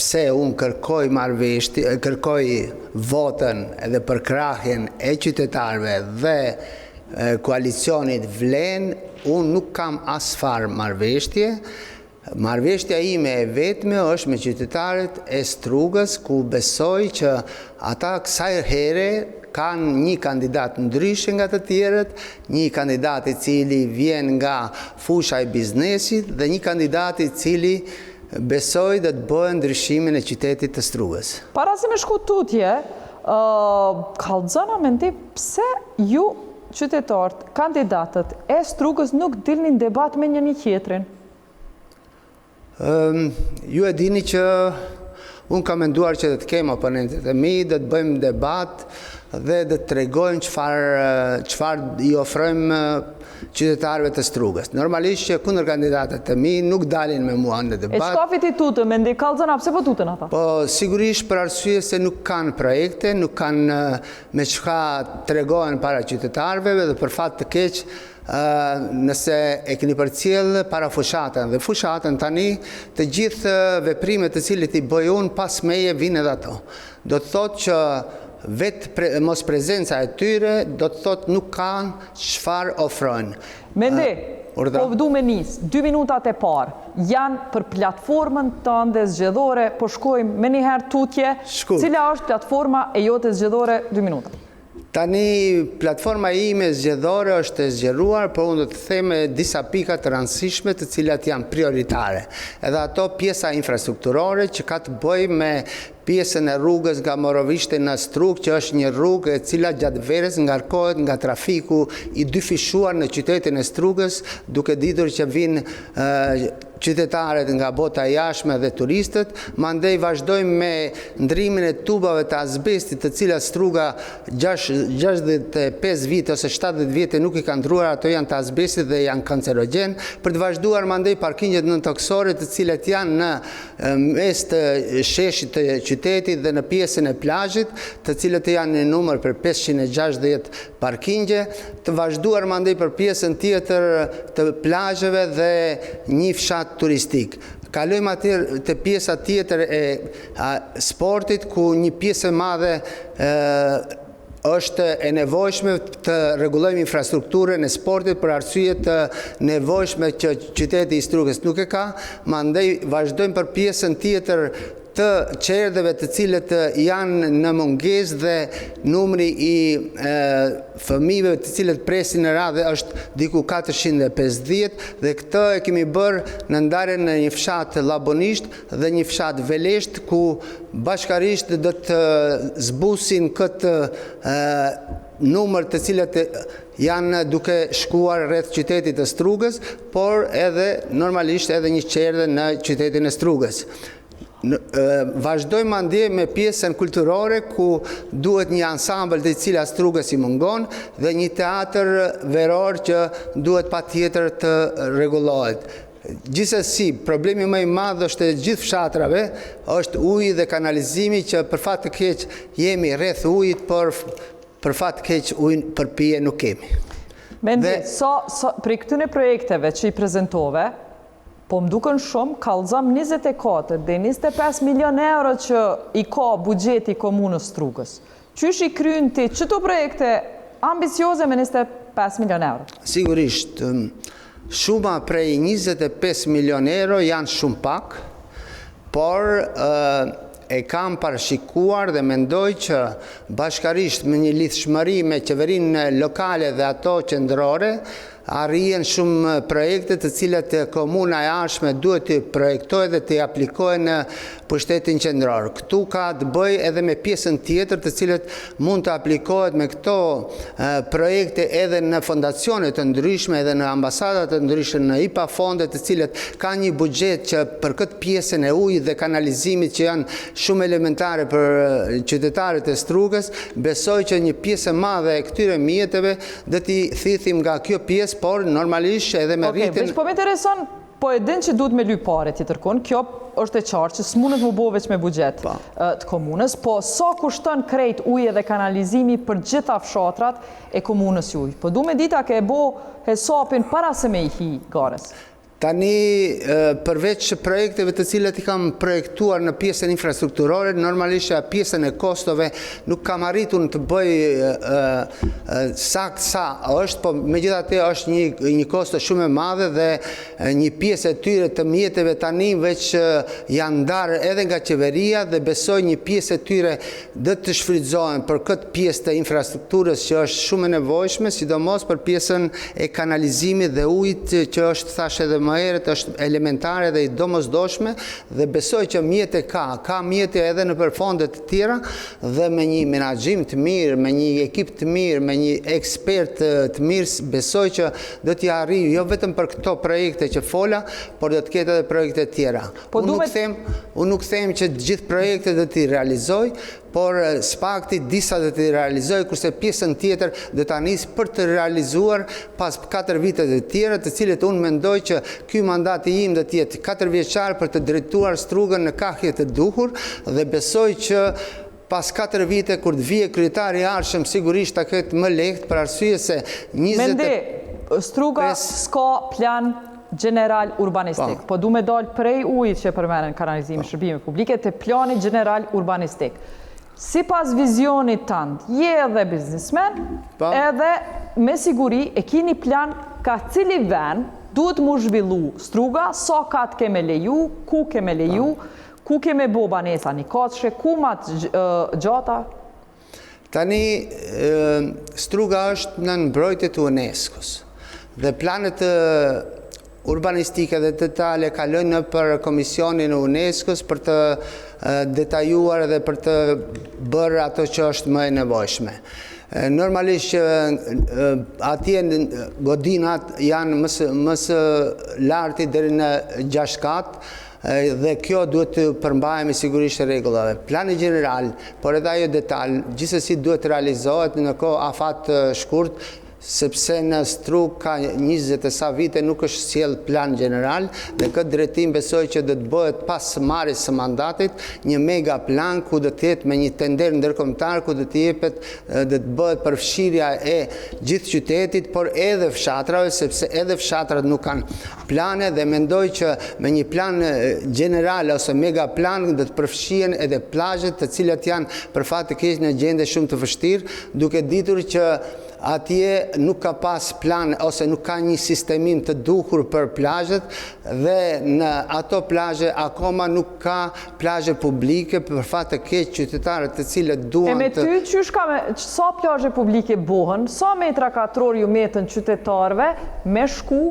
pse unë kërkoj marrëveshje, kërkoj votën edhe përkrahjen e qytetarëve dhe koalicionit Vlen, unë nuk kam asfarë marrëveshje, Marrëveshtja ime e vetme është me qytetarët e Strugës ku besoj që ata kësaj here kanë një kandidat ndryshe nga të tjerët, një kandidat i cili vjen nga fusha e biznesit dhe një kandidat i cili besoj do të bëjë ndryshimin e qytetit të Strugës. Para se me shku tutje, kallxona Mendi pse ju qytetarët, kandidatët e Strugës nuk dilni në debat me njëni tjetrin? Ju e dini që unë kam menduar që do të kem oponentët e mi, do të bëjmë debat dhe do të tregojmë çfarë çfarë i ofrojmë qytetarëve të Strugës. Normalisht që kundërkandidatët e mi nuk dalin me mua në debat. E çka ti tutën, Mendi, kallzona, pse po tutën ata? Po sigurisht për arsye se nuk kanë projekte, nuk kanë me çka tregohen para qytetarëve dhe për fat të keq Nëse e keni përcjellë para fushatën dhe fushatën tani, të gjithë veprimet të cilat i bëj unë pas meje vijnë edhe ato. Do të thotë që vetë mosprezenca e tyre do të thotë nuk kanë çfarë ofrojnë. Mendi, po du me nis, dy minutat e parë janë për platformën tënde zgjedhore, po shkojmë menjëherë tutje, cila është platforma e jote zgjedhore, dy minuta. Tani, platforma ime zgjedhore është e zgjeruar, por unë do të them disa pika të rëndësishme të cilat janë prioritare. Edhe ato pjesa infrastrukturore që ka të bëjë me pjesën e rrugës nga Morovishte në Strugë, që është një rrugë e cila gjatë verës ngarkohet nga trafiku i dyfishuar në qytetin e Strugës, duke ditur që vijnë qytetarët nga bota e jashtme dhe turistët, mandej vazhdojmë me ndrimin e tubave të azbestit të cilat Struga 65 vite ose 70 vite nuk i ka ndruar, ato janë të azbestit dhe janë kancerogjen, për të vazhduar mandej parkingjet nëntokësore të cilat janë në mes të sheshit të qytetit dhe në pjesën e plazhit, të cilët janë në numër për 560 parkingje, të vazhduar mandej për pjesën tjetër të plazheve dhe një fshat turistik. Kalojmë atëherë te pjesa tjetër e sportit ku një pjesë e madhe është e nevojshme të rregullojmë infrastrukturën e sportit për arsye të nevojshme që qyteti i Strugës nuk e ka, mandej vazhdojmë për pjesën tjetër të çerdheve të cilët janë në mungesë dhe numri i fëmijëve të cilët presin në radhë është diku 450 dhe këtë e kemi bërë në ndarjen në një fshat Llabonisht dhe një fshat Velesht ku bashkarisht do të zbusin këtë numër të cilët janë duke shkuar rreth qytetit të Strugës, por edhe normalisht edhe një çerdhe në qytetin e Strugës. Vazhdojmë mandej me pjesën kulturore ku duhet një ansambël të cila Strugës i mungon dhe një teatër veror që duhet patjetër të rregullohet. Gjithsesi, problemi më i madh është e gjithë fshatrave, është uji dhe kanalizimi që për fat të keq jemi rreth ujit, por për fat të keq ujin për pije nuk kemi. Mendi, sa, sa, prej këtyne projekteve që i prezentove, Po më duken shumë, kallzom 24 deri 25 milion euro që i ka buxheti i komunës Strugës. Qysh i kryen ti qëto projekte ambicioze me 25 milion euro? Sigurisht, shuma prej 25 milion euro janë shumë pak, por e kam parashikuar dhe mendoj që bashkarisht me një lidhshmëri me qeverinë lokale dhe ato qendrore, Arrihen shumë projekte të cilat komuna e ardhshme duhet t'i projektojë dhe t'i aplikojë në pushtetin qendror. Këtu ka të bëjë edhe me pjesën tjetër të cilët mund të aplikohet me këto projekte edhe në fondacione të ndryshme, edhe në ambasada të ndryshme, në IPA fonde të cilët kanë një buxhet që për këtë pjesën e ujit dhe kanalizimit që janë shumë elementare për qytetarët e Strugës, besoj që një pjesë e madhe e këtyre mjeteve Do t'i thithim nga kjo pjesë, por normalisht edhe me rritjen... Okej, veç po më intereson, po e din që duhet me lyp pare tjetërkun, kjo është e qartë që s'mundet mu bo veç me buxhet po. të komunës, po sa kushton krejt uji dhe kanalizimi për gjitha fshatrat e komunës juj? Po du me ditë a ke bo hesapin para se me i hi garës? Tani, përveç projekteve të cilat i kam projektuar në pjesën infrastrukturore, normalisht që pjesën e kostove nuk kam arritur të bëj sakt sa është, po megjithatë është një, një kosto shumë e madhe dhe një pjesë e tyre të mjeteve tani veç janë ndarë edhe nga qeveria dhe besoj një pjesë e tyre do të shfrytëzohen për këtë pjesë të infrastrukturës që është shumë e nevojshme, sidomos për pjesën e kanalizimit dhe ujit që është thashë edhe më herët është elementare dhe i domosdoshme dhe besoj që mjete ka, ka mjete edhe nëpër fonde të tjera dhe me një menaxhim të mirë, me një ekip të mirë, me një ekspert të mirë, besoj që do t'i arrijë jo vetëm për këto projekte që fola, por do të ketë edhe projekte të tjera. Po unë nuk them, unë nuk them që të gjithë projektet do t'i realizoj, por së pakti disa do t'i realizoj, kurse pjesën tjetër do ta nis për të realizuar pas 4 viteve të tjera, të cilët unë mendoj që ky mandat i im do të jetë 4 vjeçar për të drejtuar Strugën në kahje të duhur dhe besoj që pas 4 vite kur të vije kryetari i ardhshëm sigurisht ta ketë më lehtë për arsye se 20 Mendi, Struga s'ka plan gjeneral urbanistik. Po. po du me dalë prej ujit që përmenden kanalizimi po. shërbime publike te plani gjeneral urbanistik. Sipas vizionit tand, je edhe biznismen, po. edhe me siguri e kini plan ka cili ven duhet mu zhvillu Struga, sa kat ke me leju, ku ke me leju, po. ku ke me bo banesa njëkatëshe, ku ma të gjata? Tani, Struga është në mbrojtje të UNESCO-s dhe planet urbanistike dhe detale kalojnë nëpër komisionin e UNESCO-s për të detajuar dhe për të bërë ato që është më e nevojshme. Normalisht që atje godinat janë më së larti deri në 6 kat, dhe kjo duhet të përmbahemi sigurisht rregullave. Plani gjeneral, por edhe ajo detal, gjithsesi duhet të realizohet në kohë afat të shkurt, sepse në Strugë ka 20 e sa vite nuk është sjell plan gjeneral dhe këtë drejtim besoj që do të bëhet pas marrjes së mandatit një mega plan ku do të jetë me një tender ndërkombëtar ku do të jepet do të bëhet përfshirja e gjithë qytetit, por edhe fshatrave, sepse edhe fshatrat nuk kanë plane dhe mendoj që me një plan gjeneral ose mega plan do të përfshihen edhe plazhet të cilat janë për fat të keq në gjendje shumë të vështirë, duke ditur që atje nuk ka pas plan ose nuk ka një sistemim të duhur për plazhet dhe në ato plazhe akoma nuk ka plazhe publike për fat të keq qytetarët të cilët duan të... E me ty qysh ka me, sa plazhe publike bohen, sa metra katror ju metën qytetarëve me shku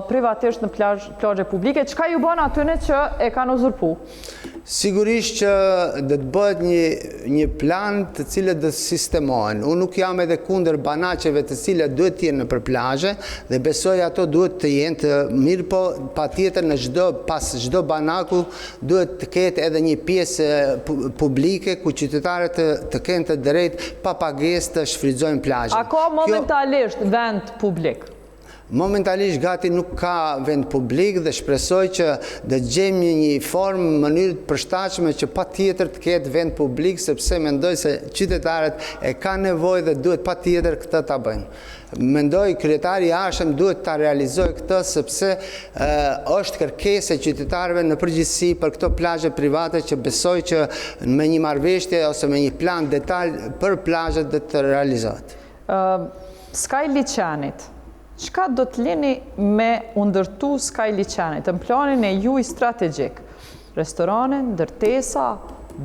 privatisht në plazh, plazhe publike, çka ju bën atyne që e kanë uzurpu? Sigurisht që do të bëhet një, një plan të cilët do të sistemohen. Unë nuk jam edhe kundër banaqeve të cilat duhet të jenë nëpër plazhe dhe besoj ato duhet të jenë të mirëpo patjetër në çdo pas çdo banaku duhet të ketë edhe një pjesë publike ku qytetarët të, të kenë të drejtë pa pagesë të shfrytëzojnë plazhin. A ka momentalisht Kjo... vend publik? Momentalisht gati nuk ka vend publik dhe shpresoj që do të gjejmë një, një formë, mënyrë të përshtatshme që patjetër të ketë vend publik sepse mendoj se qytetarët e kanë nevojë dhe duhet patjetër këtë ta bëjnë. Mendoj kryetari i ardhshëm duhet ta realizojë këtë sepse e, është kërkesë e qytetarëve në përgjithësi për këto plazhe private që besoj që me një marrëveshje ose me një plan detal për plazhet do të realizohet. Skaj liqenit. Çka do të lini me u ndërtu skaj liqenit, në planin e juj strategjik? Restorane, ndërtesa,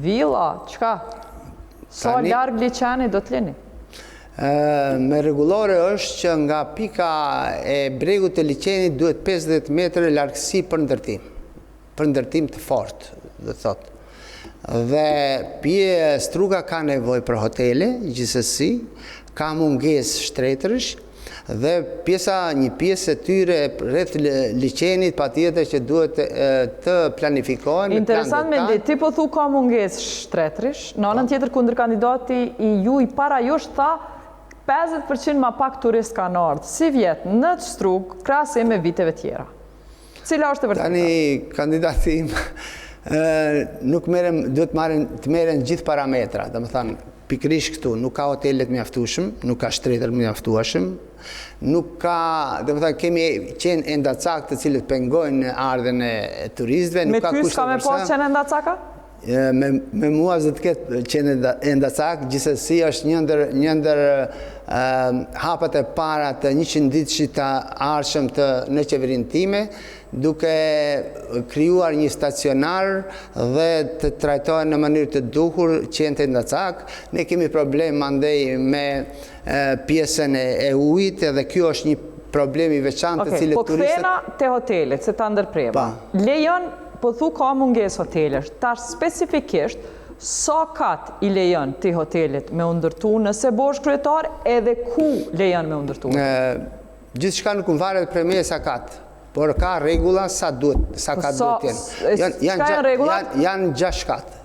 villa, çka? Sa larg liqenit do të lini? Me rregullore është që nga pika e bregut të liqenit duhet 50 metre largësi për ndërtim. për ndërtim të fortë, do të thotë. Dhe pje Struga ka nevojë për hotele, gjithsesi, ka mungesë shtretërsh, dhe pjesa, një pjesë e tyre rreth liqenit patjetër që duhet të planifikohen. Interesant Mendi, ti po thu ka mungesë shtretërish, në anën po. tjetër kundërkandidati i juj para jush tha 50% ma pak turistë kanë ardhë, sivjet në Strugë, krahasim me viteve tjera. Cila është e vërteta? Tani, kandidati im, nuk merrem, duhet marrin, të merren gjithë parametra, domethënë, pikërisht këtu, nuk ka hotele të mjaftueshëm, nuk ka shtretër të mjaftueshëm, nuk ka, domethënë, kemi qen endacak të cilët pengojnë ardhjen e turistëve, nuk ka kushte. Me ty s'ka me pas qen endacaka? Me, me mua s'do të ketë qen endacak, gjithsesi është një ndër, një ndër hapat e para të 100 ditëshit të ardhshëm të në qeverinë time, duke krijuar një stacionar dhe të trajtohen në mënyrë të duhur qentë endacak. Ne kemi problem mandej me pjesën e, e ujit edhe kjo është një. problem i veçantë të cilët po turistët... Po kthehna te hotelet, se ta ndërpreva. Lejon, po thu ka mungesë hotelesh, tash specifikisht, sa kat i lejon ti hotelet me u ndërtu nëse bohesh kryetar edhe ku lejon me u ndërtu? Gjithçka nuk varet prej meje sa kat, por ka rregulla sa duhet, sa po kat duhet të jenë. Janë janë janë rregullat? Janë 6 kat.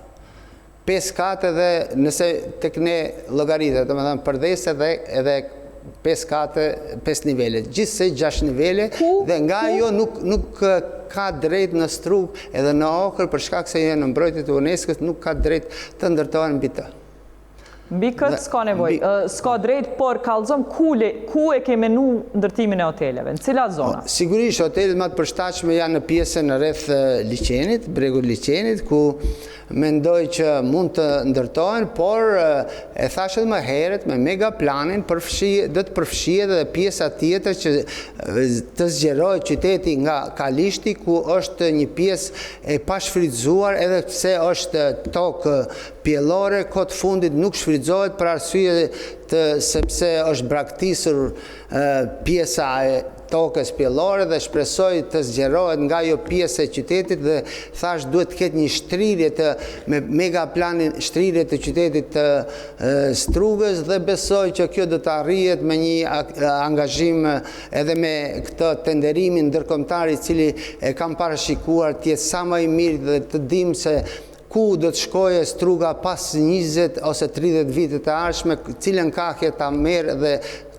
5 kat edhe nëse tek ne llogaritet, domethënë përdhese dhe edhe 5 kate, 5 nivele. Gjithsej 6 nivele dhe nga ajo nuk nuk ka drejt në Strugë edhe në Ohër për shkak se janë në mbrojtje të UNESCO-s nuk ka drejt të ndërtohen mbi të. Mbi këtë s'ka nevojë, s'ka drejt, por kallzom ku, ku e ke menu ndërtimin e hoteleve, në cilat zona? Po, sigurisht, hotelet më të përshtatshme janë në pjesën rreth liqenit, bregut liqenit, ku mendoj që mund të ndërtohen, por e thashë edhe më herët me megaplanin përfshi, do të përfshihet edhe pjesa tjetër që të zgjerohet qyteti nga Kalishti, ku është një pjesë e pashfrytëzuar edhe pse është tokë pjellore kohët e fundit nuk shfrytëzohet për arsye të sepse është braktisur pjesa e tokës pjellore dhe shpresoj të zgjerohet nga ajo pjesë e qytetit dhe thashë duhet të ketë një shtrirje të me megaplanin shtrirje të qytetit të Strugës dhe besoj që kjo do të arrihet me një angazhim edhe me këtë tenderimin ndërkombëtar i cili e kam parashikuar të jetë sa më i mirë dhe të dimë se Ku do të shkojë Struga pas 20 ose 30 vitet e ardhshme, cilën kahje ta merr dhe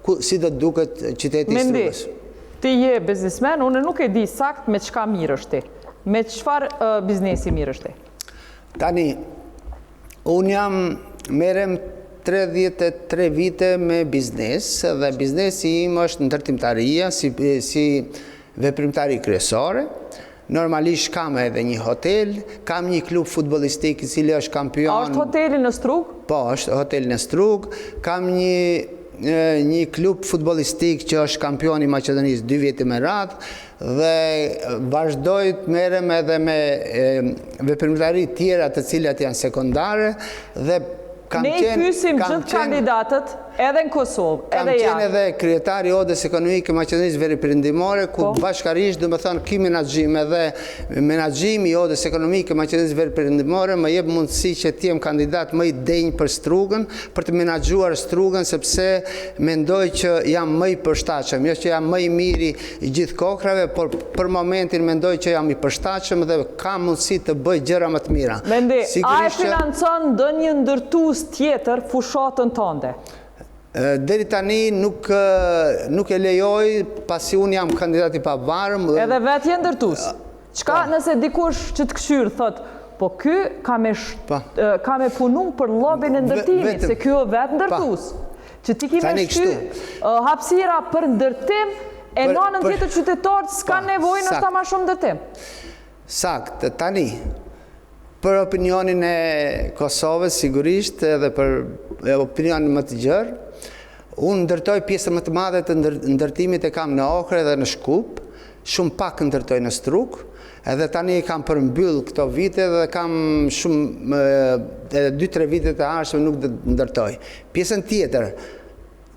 ku, si do të duket qyteti i Mendi, Strugës? ti je biznesmen, unë nuk e di sakt me çka mirresh ti. Me çfarë biznesi mirresh ti? Tani, unë jam merrem 33 vite me biznes dhe biznesi im është ndërtimtaria si, si veprimtari kryesore. Normalisht kam edhe një hotel, kam një klub futbollistik i cili është kampion. A është hoteli në Strugë? Po, është hoteli në Strugë. Kam një një klub futbollistik që është kampion i Maqedonisë dy vite me radhë dhe vazhdoj të merrem edhe me veprimtari tjera të cilat janë sekondare dhe kam Ne i pyesim gjithë kandidatët edhe në Kosovë, edhe jashtë. Kam qenë edhe kryetar i Odës Ekonomike Maqedonisë Veriperëndimore, ku po. bashkarisht, domethënë, ky menaxhim edhe menaxhimi i Odës Ekonomike Maqedonisë Veriperëndimore më jep mundësi që të jem kandidat më i denjë për Strugën, për të menaxhuar Strugën sepse mendoj që jam më i përshtatshëm, jo që jam më i miri i gjithë kokrrave, por për momentin mendoj që jam i përshtatshëm dhe kam mundësi të bëj gjëra më të mira. Mendi, a e financon ndonjë ndërtues tjetër fushatën tënde? Deri tani nuk nuk e lejoj, pasi unë jam kandidat i pavarur. Edhe vetë je ndërtues. Çka po. nëse dikush që të kqyr thotë, po ky ka me po. ka me punu për lobin e ndërtimit, se ky o vetë ndërtues. Që ti ki me shty hapësira për ndërtim, e në anën tjetër qytetarët s'kanë nevojë ndoshta ma shumë ndërtim. Saktë, tani, për opinionin e Kosovës, sigurisht, edhe për opinionin më të gjerë, unë ndërtoj pjesën më të madhe të ndërtimit e kam në Ohër edhe në Shkup, shumë pak ndërtoj në Strugë, edhe tani e kam përmbyll këto vite dhe kam shumë edhe 2-3 vite të ardhshme nuk do të ndërtoj. Pjesën tjetër,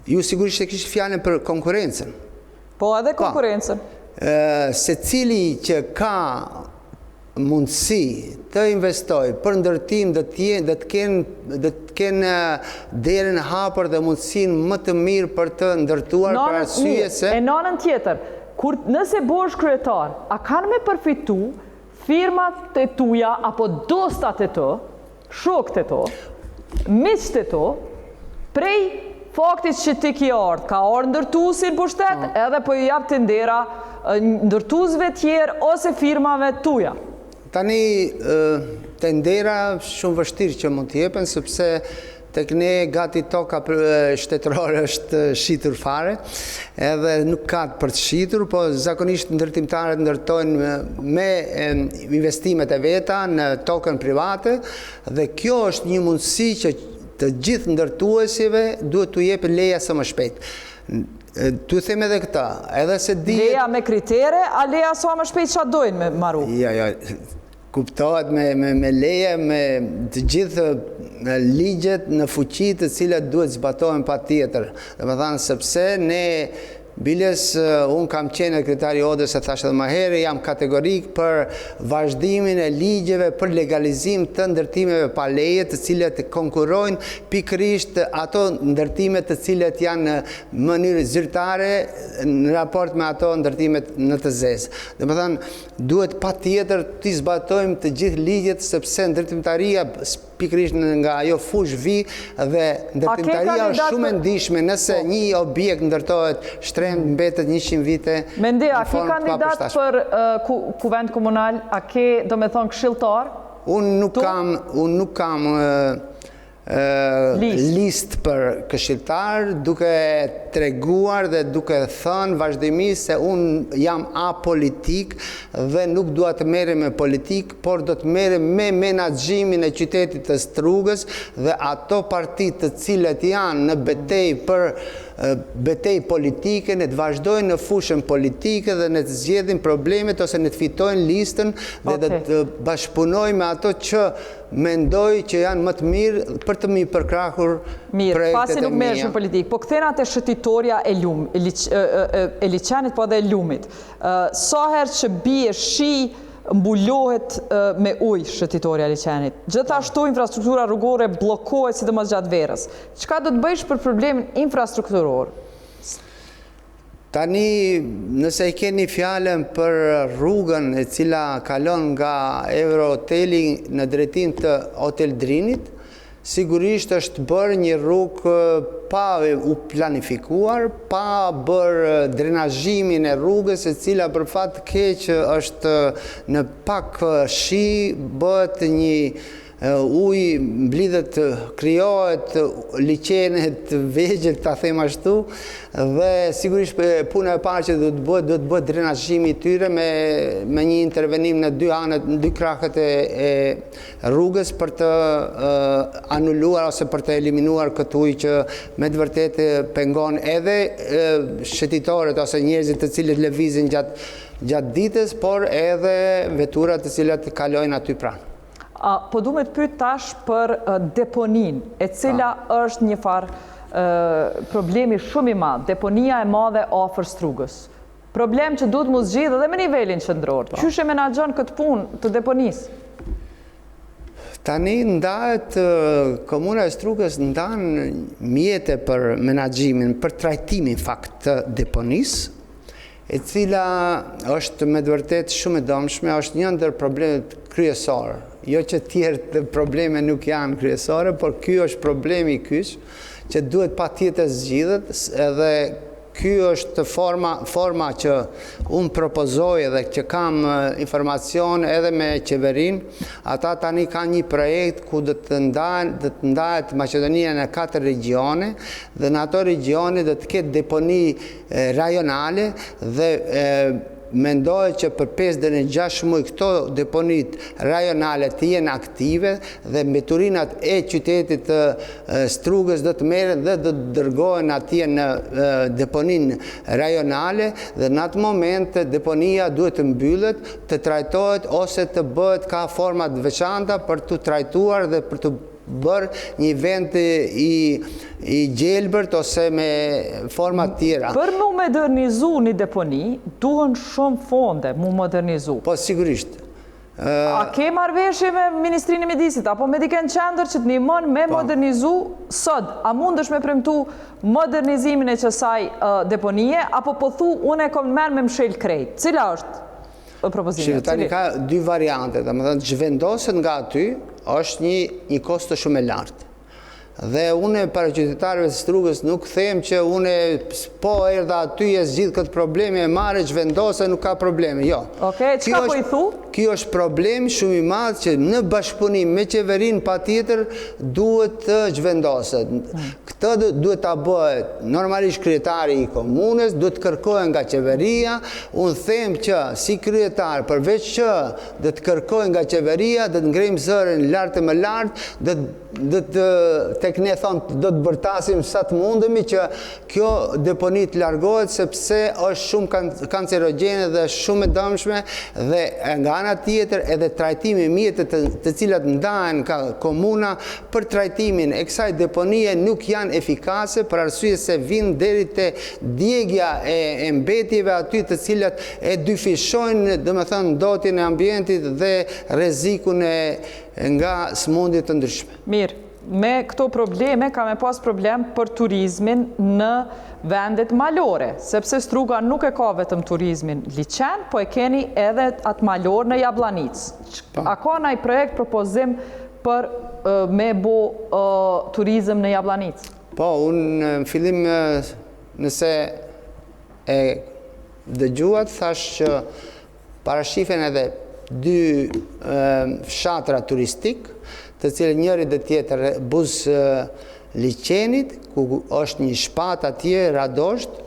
ju sigurisht e kishit fjalën për konkurrencën. Po edhe po. konkurrencën. Secili që ka mundësi të investojë për ndërtim do të jenë do të kenë do të kenë derën e hapur dhe mundësinë më të mirë për të ndërtuar për arsye se E në anën tjetër, kur nëse bëhesh kryetar, a kanë me përfitu firmat e tuja apo dostat e tu, shokët e tu, miqtë e tu, prej faktit që ti ki ardhë, ka ardhë ndërtuesi në pushtet, po. edhe po i jap tendera ndërtuesve tjerë ose firmave tuja. Tani, tendera shumë vështirë që mund të jepen, sepse Tek ne gati toka shtetërore është shitur fare, edhe nuk ka për të shitur, po zakonisht ndërtimtarët ndërtojnë me investimet e veta në tokën private dhe kjo është një mundësi që të gjithë ndërtuesive duhet t'u jepet leja sa më shpejt. T'ju them edhe këta, edhe se dihet... Leja me kritere, a leja sa më shpejt ça dojnë me maru? Jo, jo, Kuptohet me me me leje, me të gjithë ligjet në fuqi të cilat duhet zbatohen patjetër. Domethënë sepse ne Biles, unë kam qenë kryetar i odës e thashë edhe më herë, jam kategorik për vazhdimin e ligjeve për legalizim të ndërtimeve pa leje, të cilat konkurrojnë pikërisht ato ndërtime të cilat janë në mënyrë zyrtare në raport me ato ndërtimet në të zezë. Domethënë, duhet patjetër t'i zbatojmë të gjithë ligjet sepse ndërtimtaria Pikërisht nga ajo fushë vij dhe ndërtimtaria është shumë e ndjeshme nëse po. një objekt ndërtohet shtrenjtë mbetet 100 vite Mendi, a ke kandidat për kuvend komunal, a ke domethënë këshilltar? Unë nuk kam, unë nuk kam listë për këshilltar, duke treguar dhe duke thënë vazhdimisht se unë jam apolitik dhe nuk dua të merrem me politikë, por do të merrem me menaxhimin e qytetit të Strugës dhe ato parti të cilat janë në betejë për betejë politike, ne të vazhdojnë në fushën politike dhe ne të zgjedhin problemet ose ne të fitojnë listën dhe okay. të bashkëpunojnë me ato që mendoj që janë më të mirë për të m'i përkrahur Mirë, pasi nuk merresh me politikë, po kthehna te shëtitorja e lum, e, e, e liqenit, po edhe e lumit. Sa herë që bie shi, mbulohet me ujë shëtitorja e liqenit. Gjithashtu infrastruktura rrugore bllokohet sidomos gjatë verës. Çka do të bëjsh për problemin infrastrukturor? Tani, nëse e keni fjalën për rrugën e cila kalon nga Eurohoteli në drejtim të Hotel Drinit, Sigurisht është bërë një rrugë pa u planifikuar, pa bërë drenazhimin e rrugës e cila për fat të keq është në pak shi bëhet një ujë mblidhet krijohet liqene të vegjël ta them ashtu dhe sigurisht puna e parë që do të bëhet do të bëhet drenazhimi i tyre me me një intervenim në dy anët në dy krahët e, e rrugës për të anuluar ose për të eliminuar këtë ujë që me të vërtetë pengon edhe shëtitorët ose njerëzit të cilët lëvizin gjatë gjatë ditës, por edhe veturat të cilat kalojnë aty pranë. Po du me të pyet tash për deponinë, e cila është një farë problemi shumë i madh, deponia e madhe afër Strugës. Problem që duhet m'u zgjidh edhe me nivelin qendror. Po. Qysh e menaxhon këtë punë të deponisë? Tani ndahet komuna e Strugës ndan mjete për menaxhimin, për trajtimin fakt të deponisë, e cila është me të vërtetë shumë e dëmshme, është një ndër problemet kryesore. Jo që tjerët probleme nuk janë kryesore, por ky është problemi kyç që duhet patjetër zgjidhet edhe Ky është forma, forma që unë propozoj edhe që kam informacion edhe me qeverinë. Ata tani kanë një projekt ku do të ndahen, do të ndahet Maqedonia në katër regjione dhe në ato regjione do të ketë deponi rajonale dhe mendohet që për 5 deri në 6 muaj këto deponitë rajonale të jenë aktive dhe mbeturinat e qytetit të Strugës do të merren dhe do të dërgohen atje në deponinë rajonale dhe në atë moment deponia duhet të mbyllet, të trajtohet ose të bëhet ka forma të veçanta për t'u trajtuar dhe për t'u bërë një vend i i gjelbërt ose me forma të tjera. Për m'u modernizu një deponi, duhen shumë fonde m'u modernizu. Po, sigurisht. A ke marrëveshje me Ministrinë e Mjedisit apo me dikën qendër që të ndihmon me po. modernizu sot? A mundesh me premtu modernizimin e qësaj deponie apo po thu unë e kom në men me mshel krejt? Cila është propozimi? Shiko, tani ka dy variante, domethënë zhvendoset nga aty është një një kosto shumë e lartë. Dhe unë para qytetarëve të Strugës nuk them që unë po erdha aty e zgjidh këtë problem e marr e zhvendose nuk ka probleme. Jo. Okej, çka po i thu? Ky është problem shumë i madh që në bashkëpunim me qeverinë patjetër duhet të zhvendoset. Hmm. Këtë duhet ta bëhet normalisht kryetari i komunës, duhet të kërkohet nga qeveria. Unë them që si kryetar përveç që do të kërkoj nga qeveria, do të ngrejmë zërin lart e më lart, do të do të tek ne thonë do të bërtasim sa të mundemi që kjo deponi të largohet sepse është shumë kancerogjene dhe shumë e dëmshme dhe nga ana. ana tjetër edhe trajtimi i mjetet të, të cilat ndahen nga komuna për trajtimin e kësaj deponie nuk janë efikase për arsye se vijnë deri te djegia e, e mbetjeve aty të cilat e dyfishojnë, domethënë ndotjen e ambientit dhe rrezikun e nga sëmundje të ndryshme. Mirë, me këto probleme ka me pas problem për turizmin në vendet malore, sepse Struga nuk e ka vetëm turizmin liqen, po e keni edhe atë malor në Jabllanicë. Po. A ka naj projekt propozim për me bo turizëm në Jabllanicë? Po, unë në fillim nëse e dëgjuat, thashë që Parashifen edhe dy fshatra turistik, të cilët njëri do të jetë buzë liqenit, ku është një shpat atje, Radosht,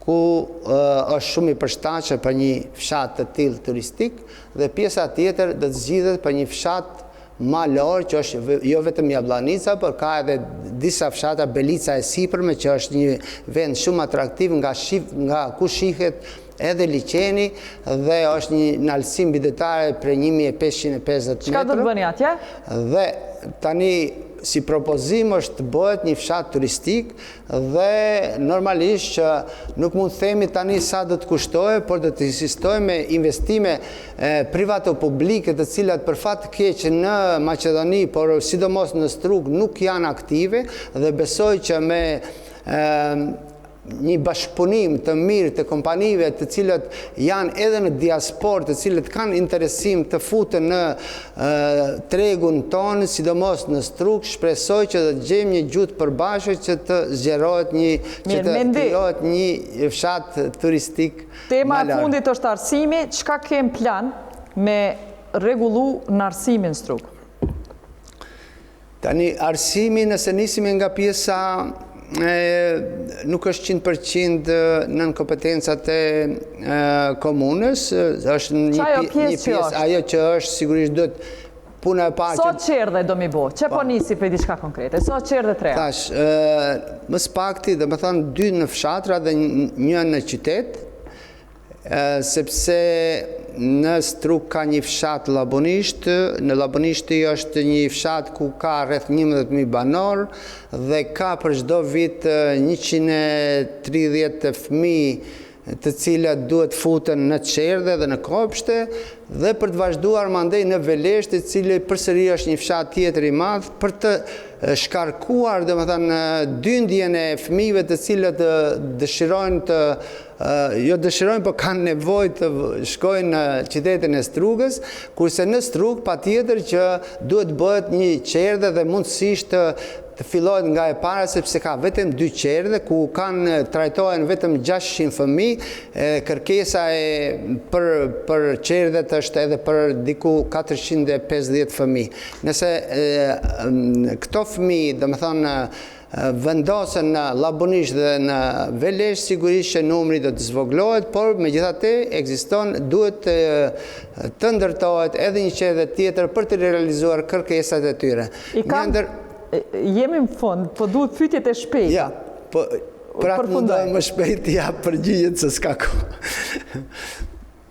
ku është shumë i përshtatshëm për një fshat të tillë turistik, dhe pjesa tjetër do të zgjidhet për një fshat malor që është jo vetëm Jabllanica, por ka edhe disa fshatra Belica e Sipërme që është një vend shumë atraktiv nga shif, nga ku shihet edhe liqeni dhe është një naltësi mbidetare prej 1550 metra. Çka do të bëni atje? Dhe tani si propozim është të bëhet një fshat turistik dhe normalisht që nuk mund të themi tani sa do të kushtojë, por do të insistojmë me investime privato-publike të cilat për fat të keq në Maqedoni, por sidomos në Strugë nuk janë aktive dhe besoj që me një bashkëpunim të mirë të kompanive të cilat janë edhe në diasporë, të cilët kanë interesim të futen në tregun tonë, sidomos në Strugë, shpresoj që do të gjejmë një gjuhë të përbashkët që të zgjerohet një, që të krijohet një fshat turistik Tema e fundit është arsimi, çka ke në plan me rregullu në arsimin Strugë? Tani, arsimi nëse nisemi nga pjesa e, nuk është 100% nën kompetencat e, e komunës, është një, pjesë, një pjesë, ajo që është sigurisht duhet puna e parë që... Sa çerdhe do m'i bo? Që po, po nisi për diçka konkrete? Sa çerdhe të reja? Tash, më së pakti, domethënë, dy në fshatra dhe një në qytet, sepse në Strugë ka një fshat Labunisht, në Labunishti është një fshat ku ka rreth 11.000 banorë dhe ka për çdo vit 130 fëmijë të cilat duhet futen në çerdhe dhe në kopshte dhe për të vazhduar mandej në Velesht, i cili përsëri është një fshat tjetër i madh për të shkarkuar, domethënë, dyndjen e fëmijëve të cilët dëshirojnë të jo dëshirojnë, po kanë nevojë të shkojnë në qytetin e Strugës, kurse në Strugë patjetër që duhet bëhet një çerdhe dhe mundësisht të të fillohet nga e para sepse ka vetëm dy çerdhe ku kanë trajtohen vetëm 600 fëmijë, kërkesa e për për çerdhet është edhe për diku 450 fëmijë. Nëse këto fëmijë, domethënë vendosen në Labunisht dhe në Velesht, sigurisht që numri do të zvogëlohet, por megjithatë ekziston, duhet të, të ndërtohet edhe një çerdhe tjetër për të realizuar kërkesat e tyre. I kam, ndër... Jemi në fund, po duhet pyetjet e shpejta. Ja, po pra të mundohem më shpejt t'i jap përgjigjet se s'ka kohë.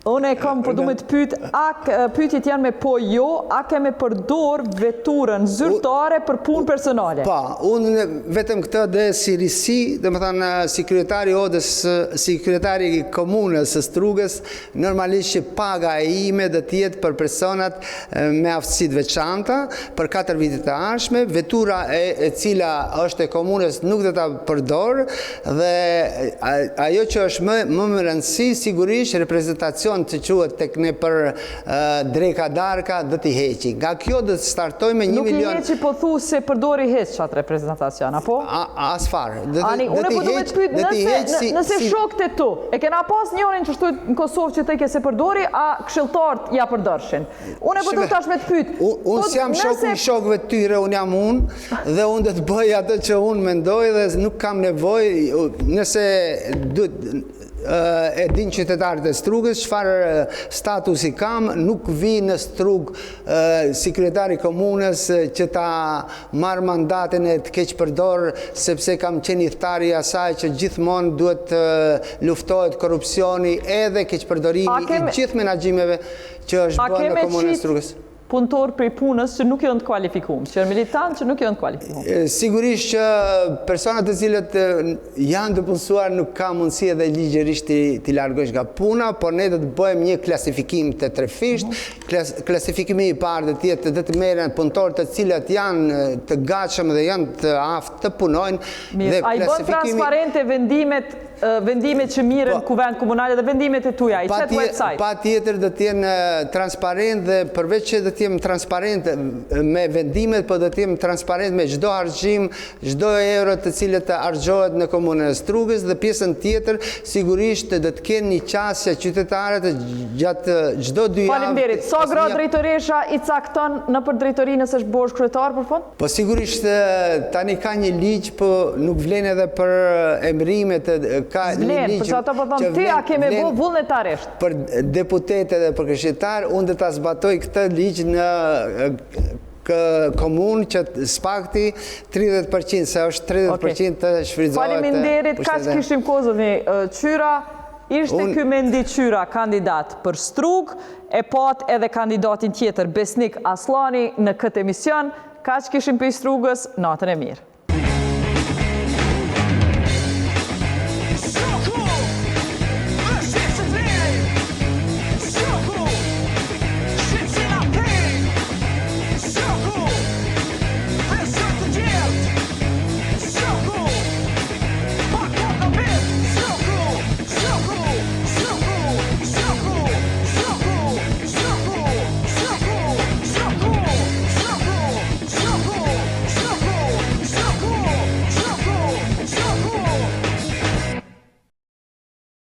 Unë e kam, po du me të pyet, a pyetjet janë me po jo, a ke me përdor veturën zyrtare për punë personale? Po, unë vetëm këtë dhe si risi, domethënë si kryetari i odës, si kryetari i komunës së Strugës, normalisht që paga e ime do të jetë për personat me aftësi të veçanta për 4 vitet e ardhshme, vetura e, e cila është e komunës nuk do ta përdor dhe ajo që është më më me rëndësi sigurisht reprezentacion që quhet tek ne për dreka darka do t'i heqi. Nga kjo do të startoj me 1 milion. Nuk i heqi po thu s'e përdori hiç atë reprezentacion, apo? A, as fare. Do të, Ani, unë po du me të pyet, nëse, si, nëse si... shokët e tu, e kena pas njërin qështu në Kosovë që thojke s'e përdori, a këshilltarët ja përdorshin. Unë po du tash me të pyet. Unë po, s'jam shoku i shokëve të tyre, unë jam unë dhe unë do të bëj atë që unë mendoj dhe nuk kam nevojë, nëse duhet. E din qytetarët e Strugës çfarë statusi kam, nuk vi në Strugë si kryetar i komunës që ta marr mandatin e të keqpërdor sepse kam qenë ithtar i asaj që gjithmonë duhet të luftohet korrupsioni edhe keqpërdorimi i gjithë menaxhimeve që është bërë në komunën e Strugës. Punëtorë prej punës që nuk janë të kualifikum, që janë militantë që nuk janë të kualifikum. Sigurisht që personat të cilët janë të punësuar nuk ka mundësi edhe ligjërisht t'i largosh nga puna, por ne do të bëjmë një klasifikim të trefishtë. Mhm. Klasifikimi i parë do të jetë do të merren punëtorë të cilët janë të gatshëm dhe janë të aftë të punojnë. Mirë, a i bën transparente vendimet vendimet që mirren po, në kuvend komunal dhe vendimet e tuja, i qet website. Patjetër do të jenë transparent dhe përveç që do të jem transparent me vendimet, po do të jem transparent me çdo harxhim, çdo euro të cilët të harxhohet në komunën e Strugës dhe pjesën tjetër sigurisht do të kenë një qasje qytetarët gjatë çdo dy javë. Faleminderit. Sa gra drejtoresha i cakton nëpër drejtori nëse bëhesh kryetar për fund? Po sigurisht tani ka një ligj, po nuk vlen edhe për emërimet, ka një ligj për ato po them ti a ke me bo vullnetarisht? Për deputetë dhe për këshilltar, unë do ta zbatoj këtë ligj në komunë që së pakti 30%, se është 30% të shfrytëzohet. Faleminderit, kaq kishim kohë zotni Qyra. Ishte ky Mendi Qyra kandidat për Strugë, e patë edhe kandidatin tjetër Besnik Asllani në këtë emision. Kaq kishim prej Strugës, natën e mirë.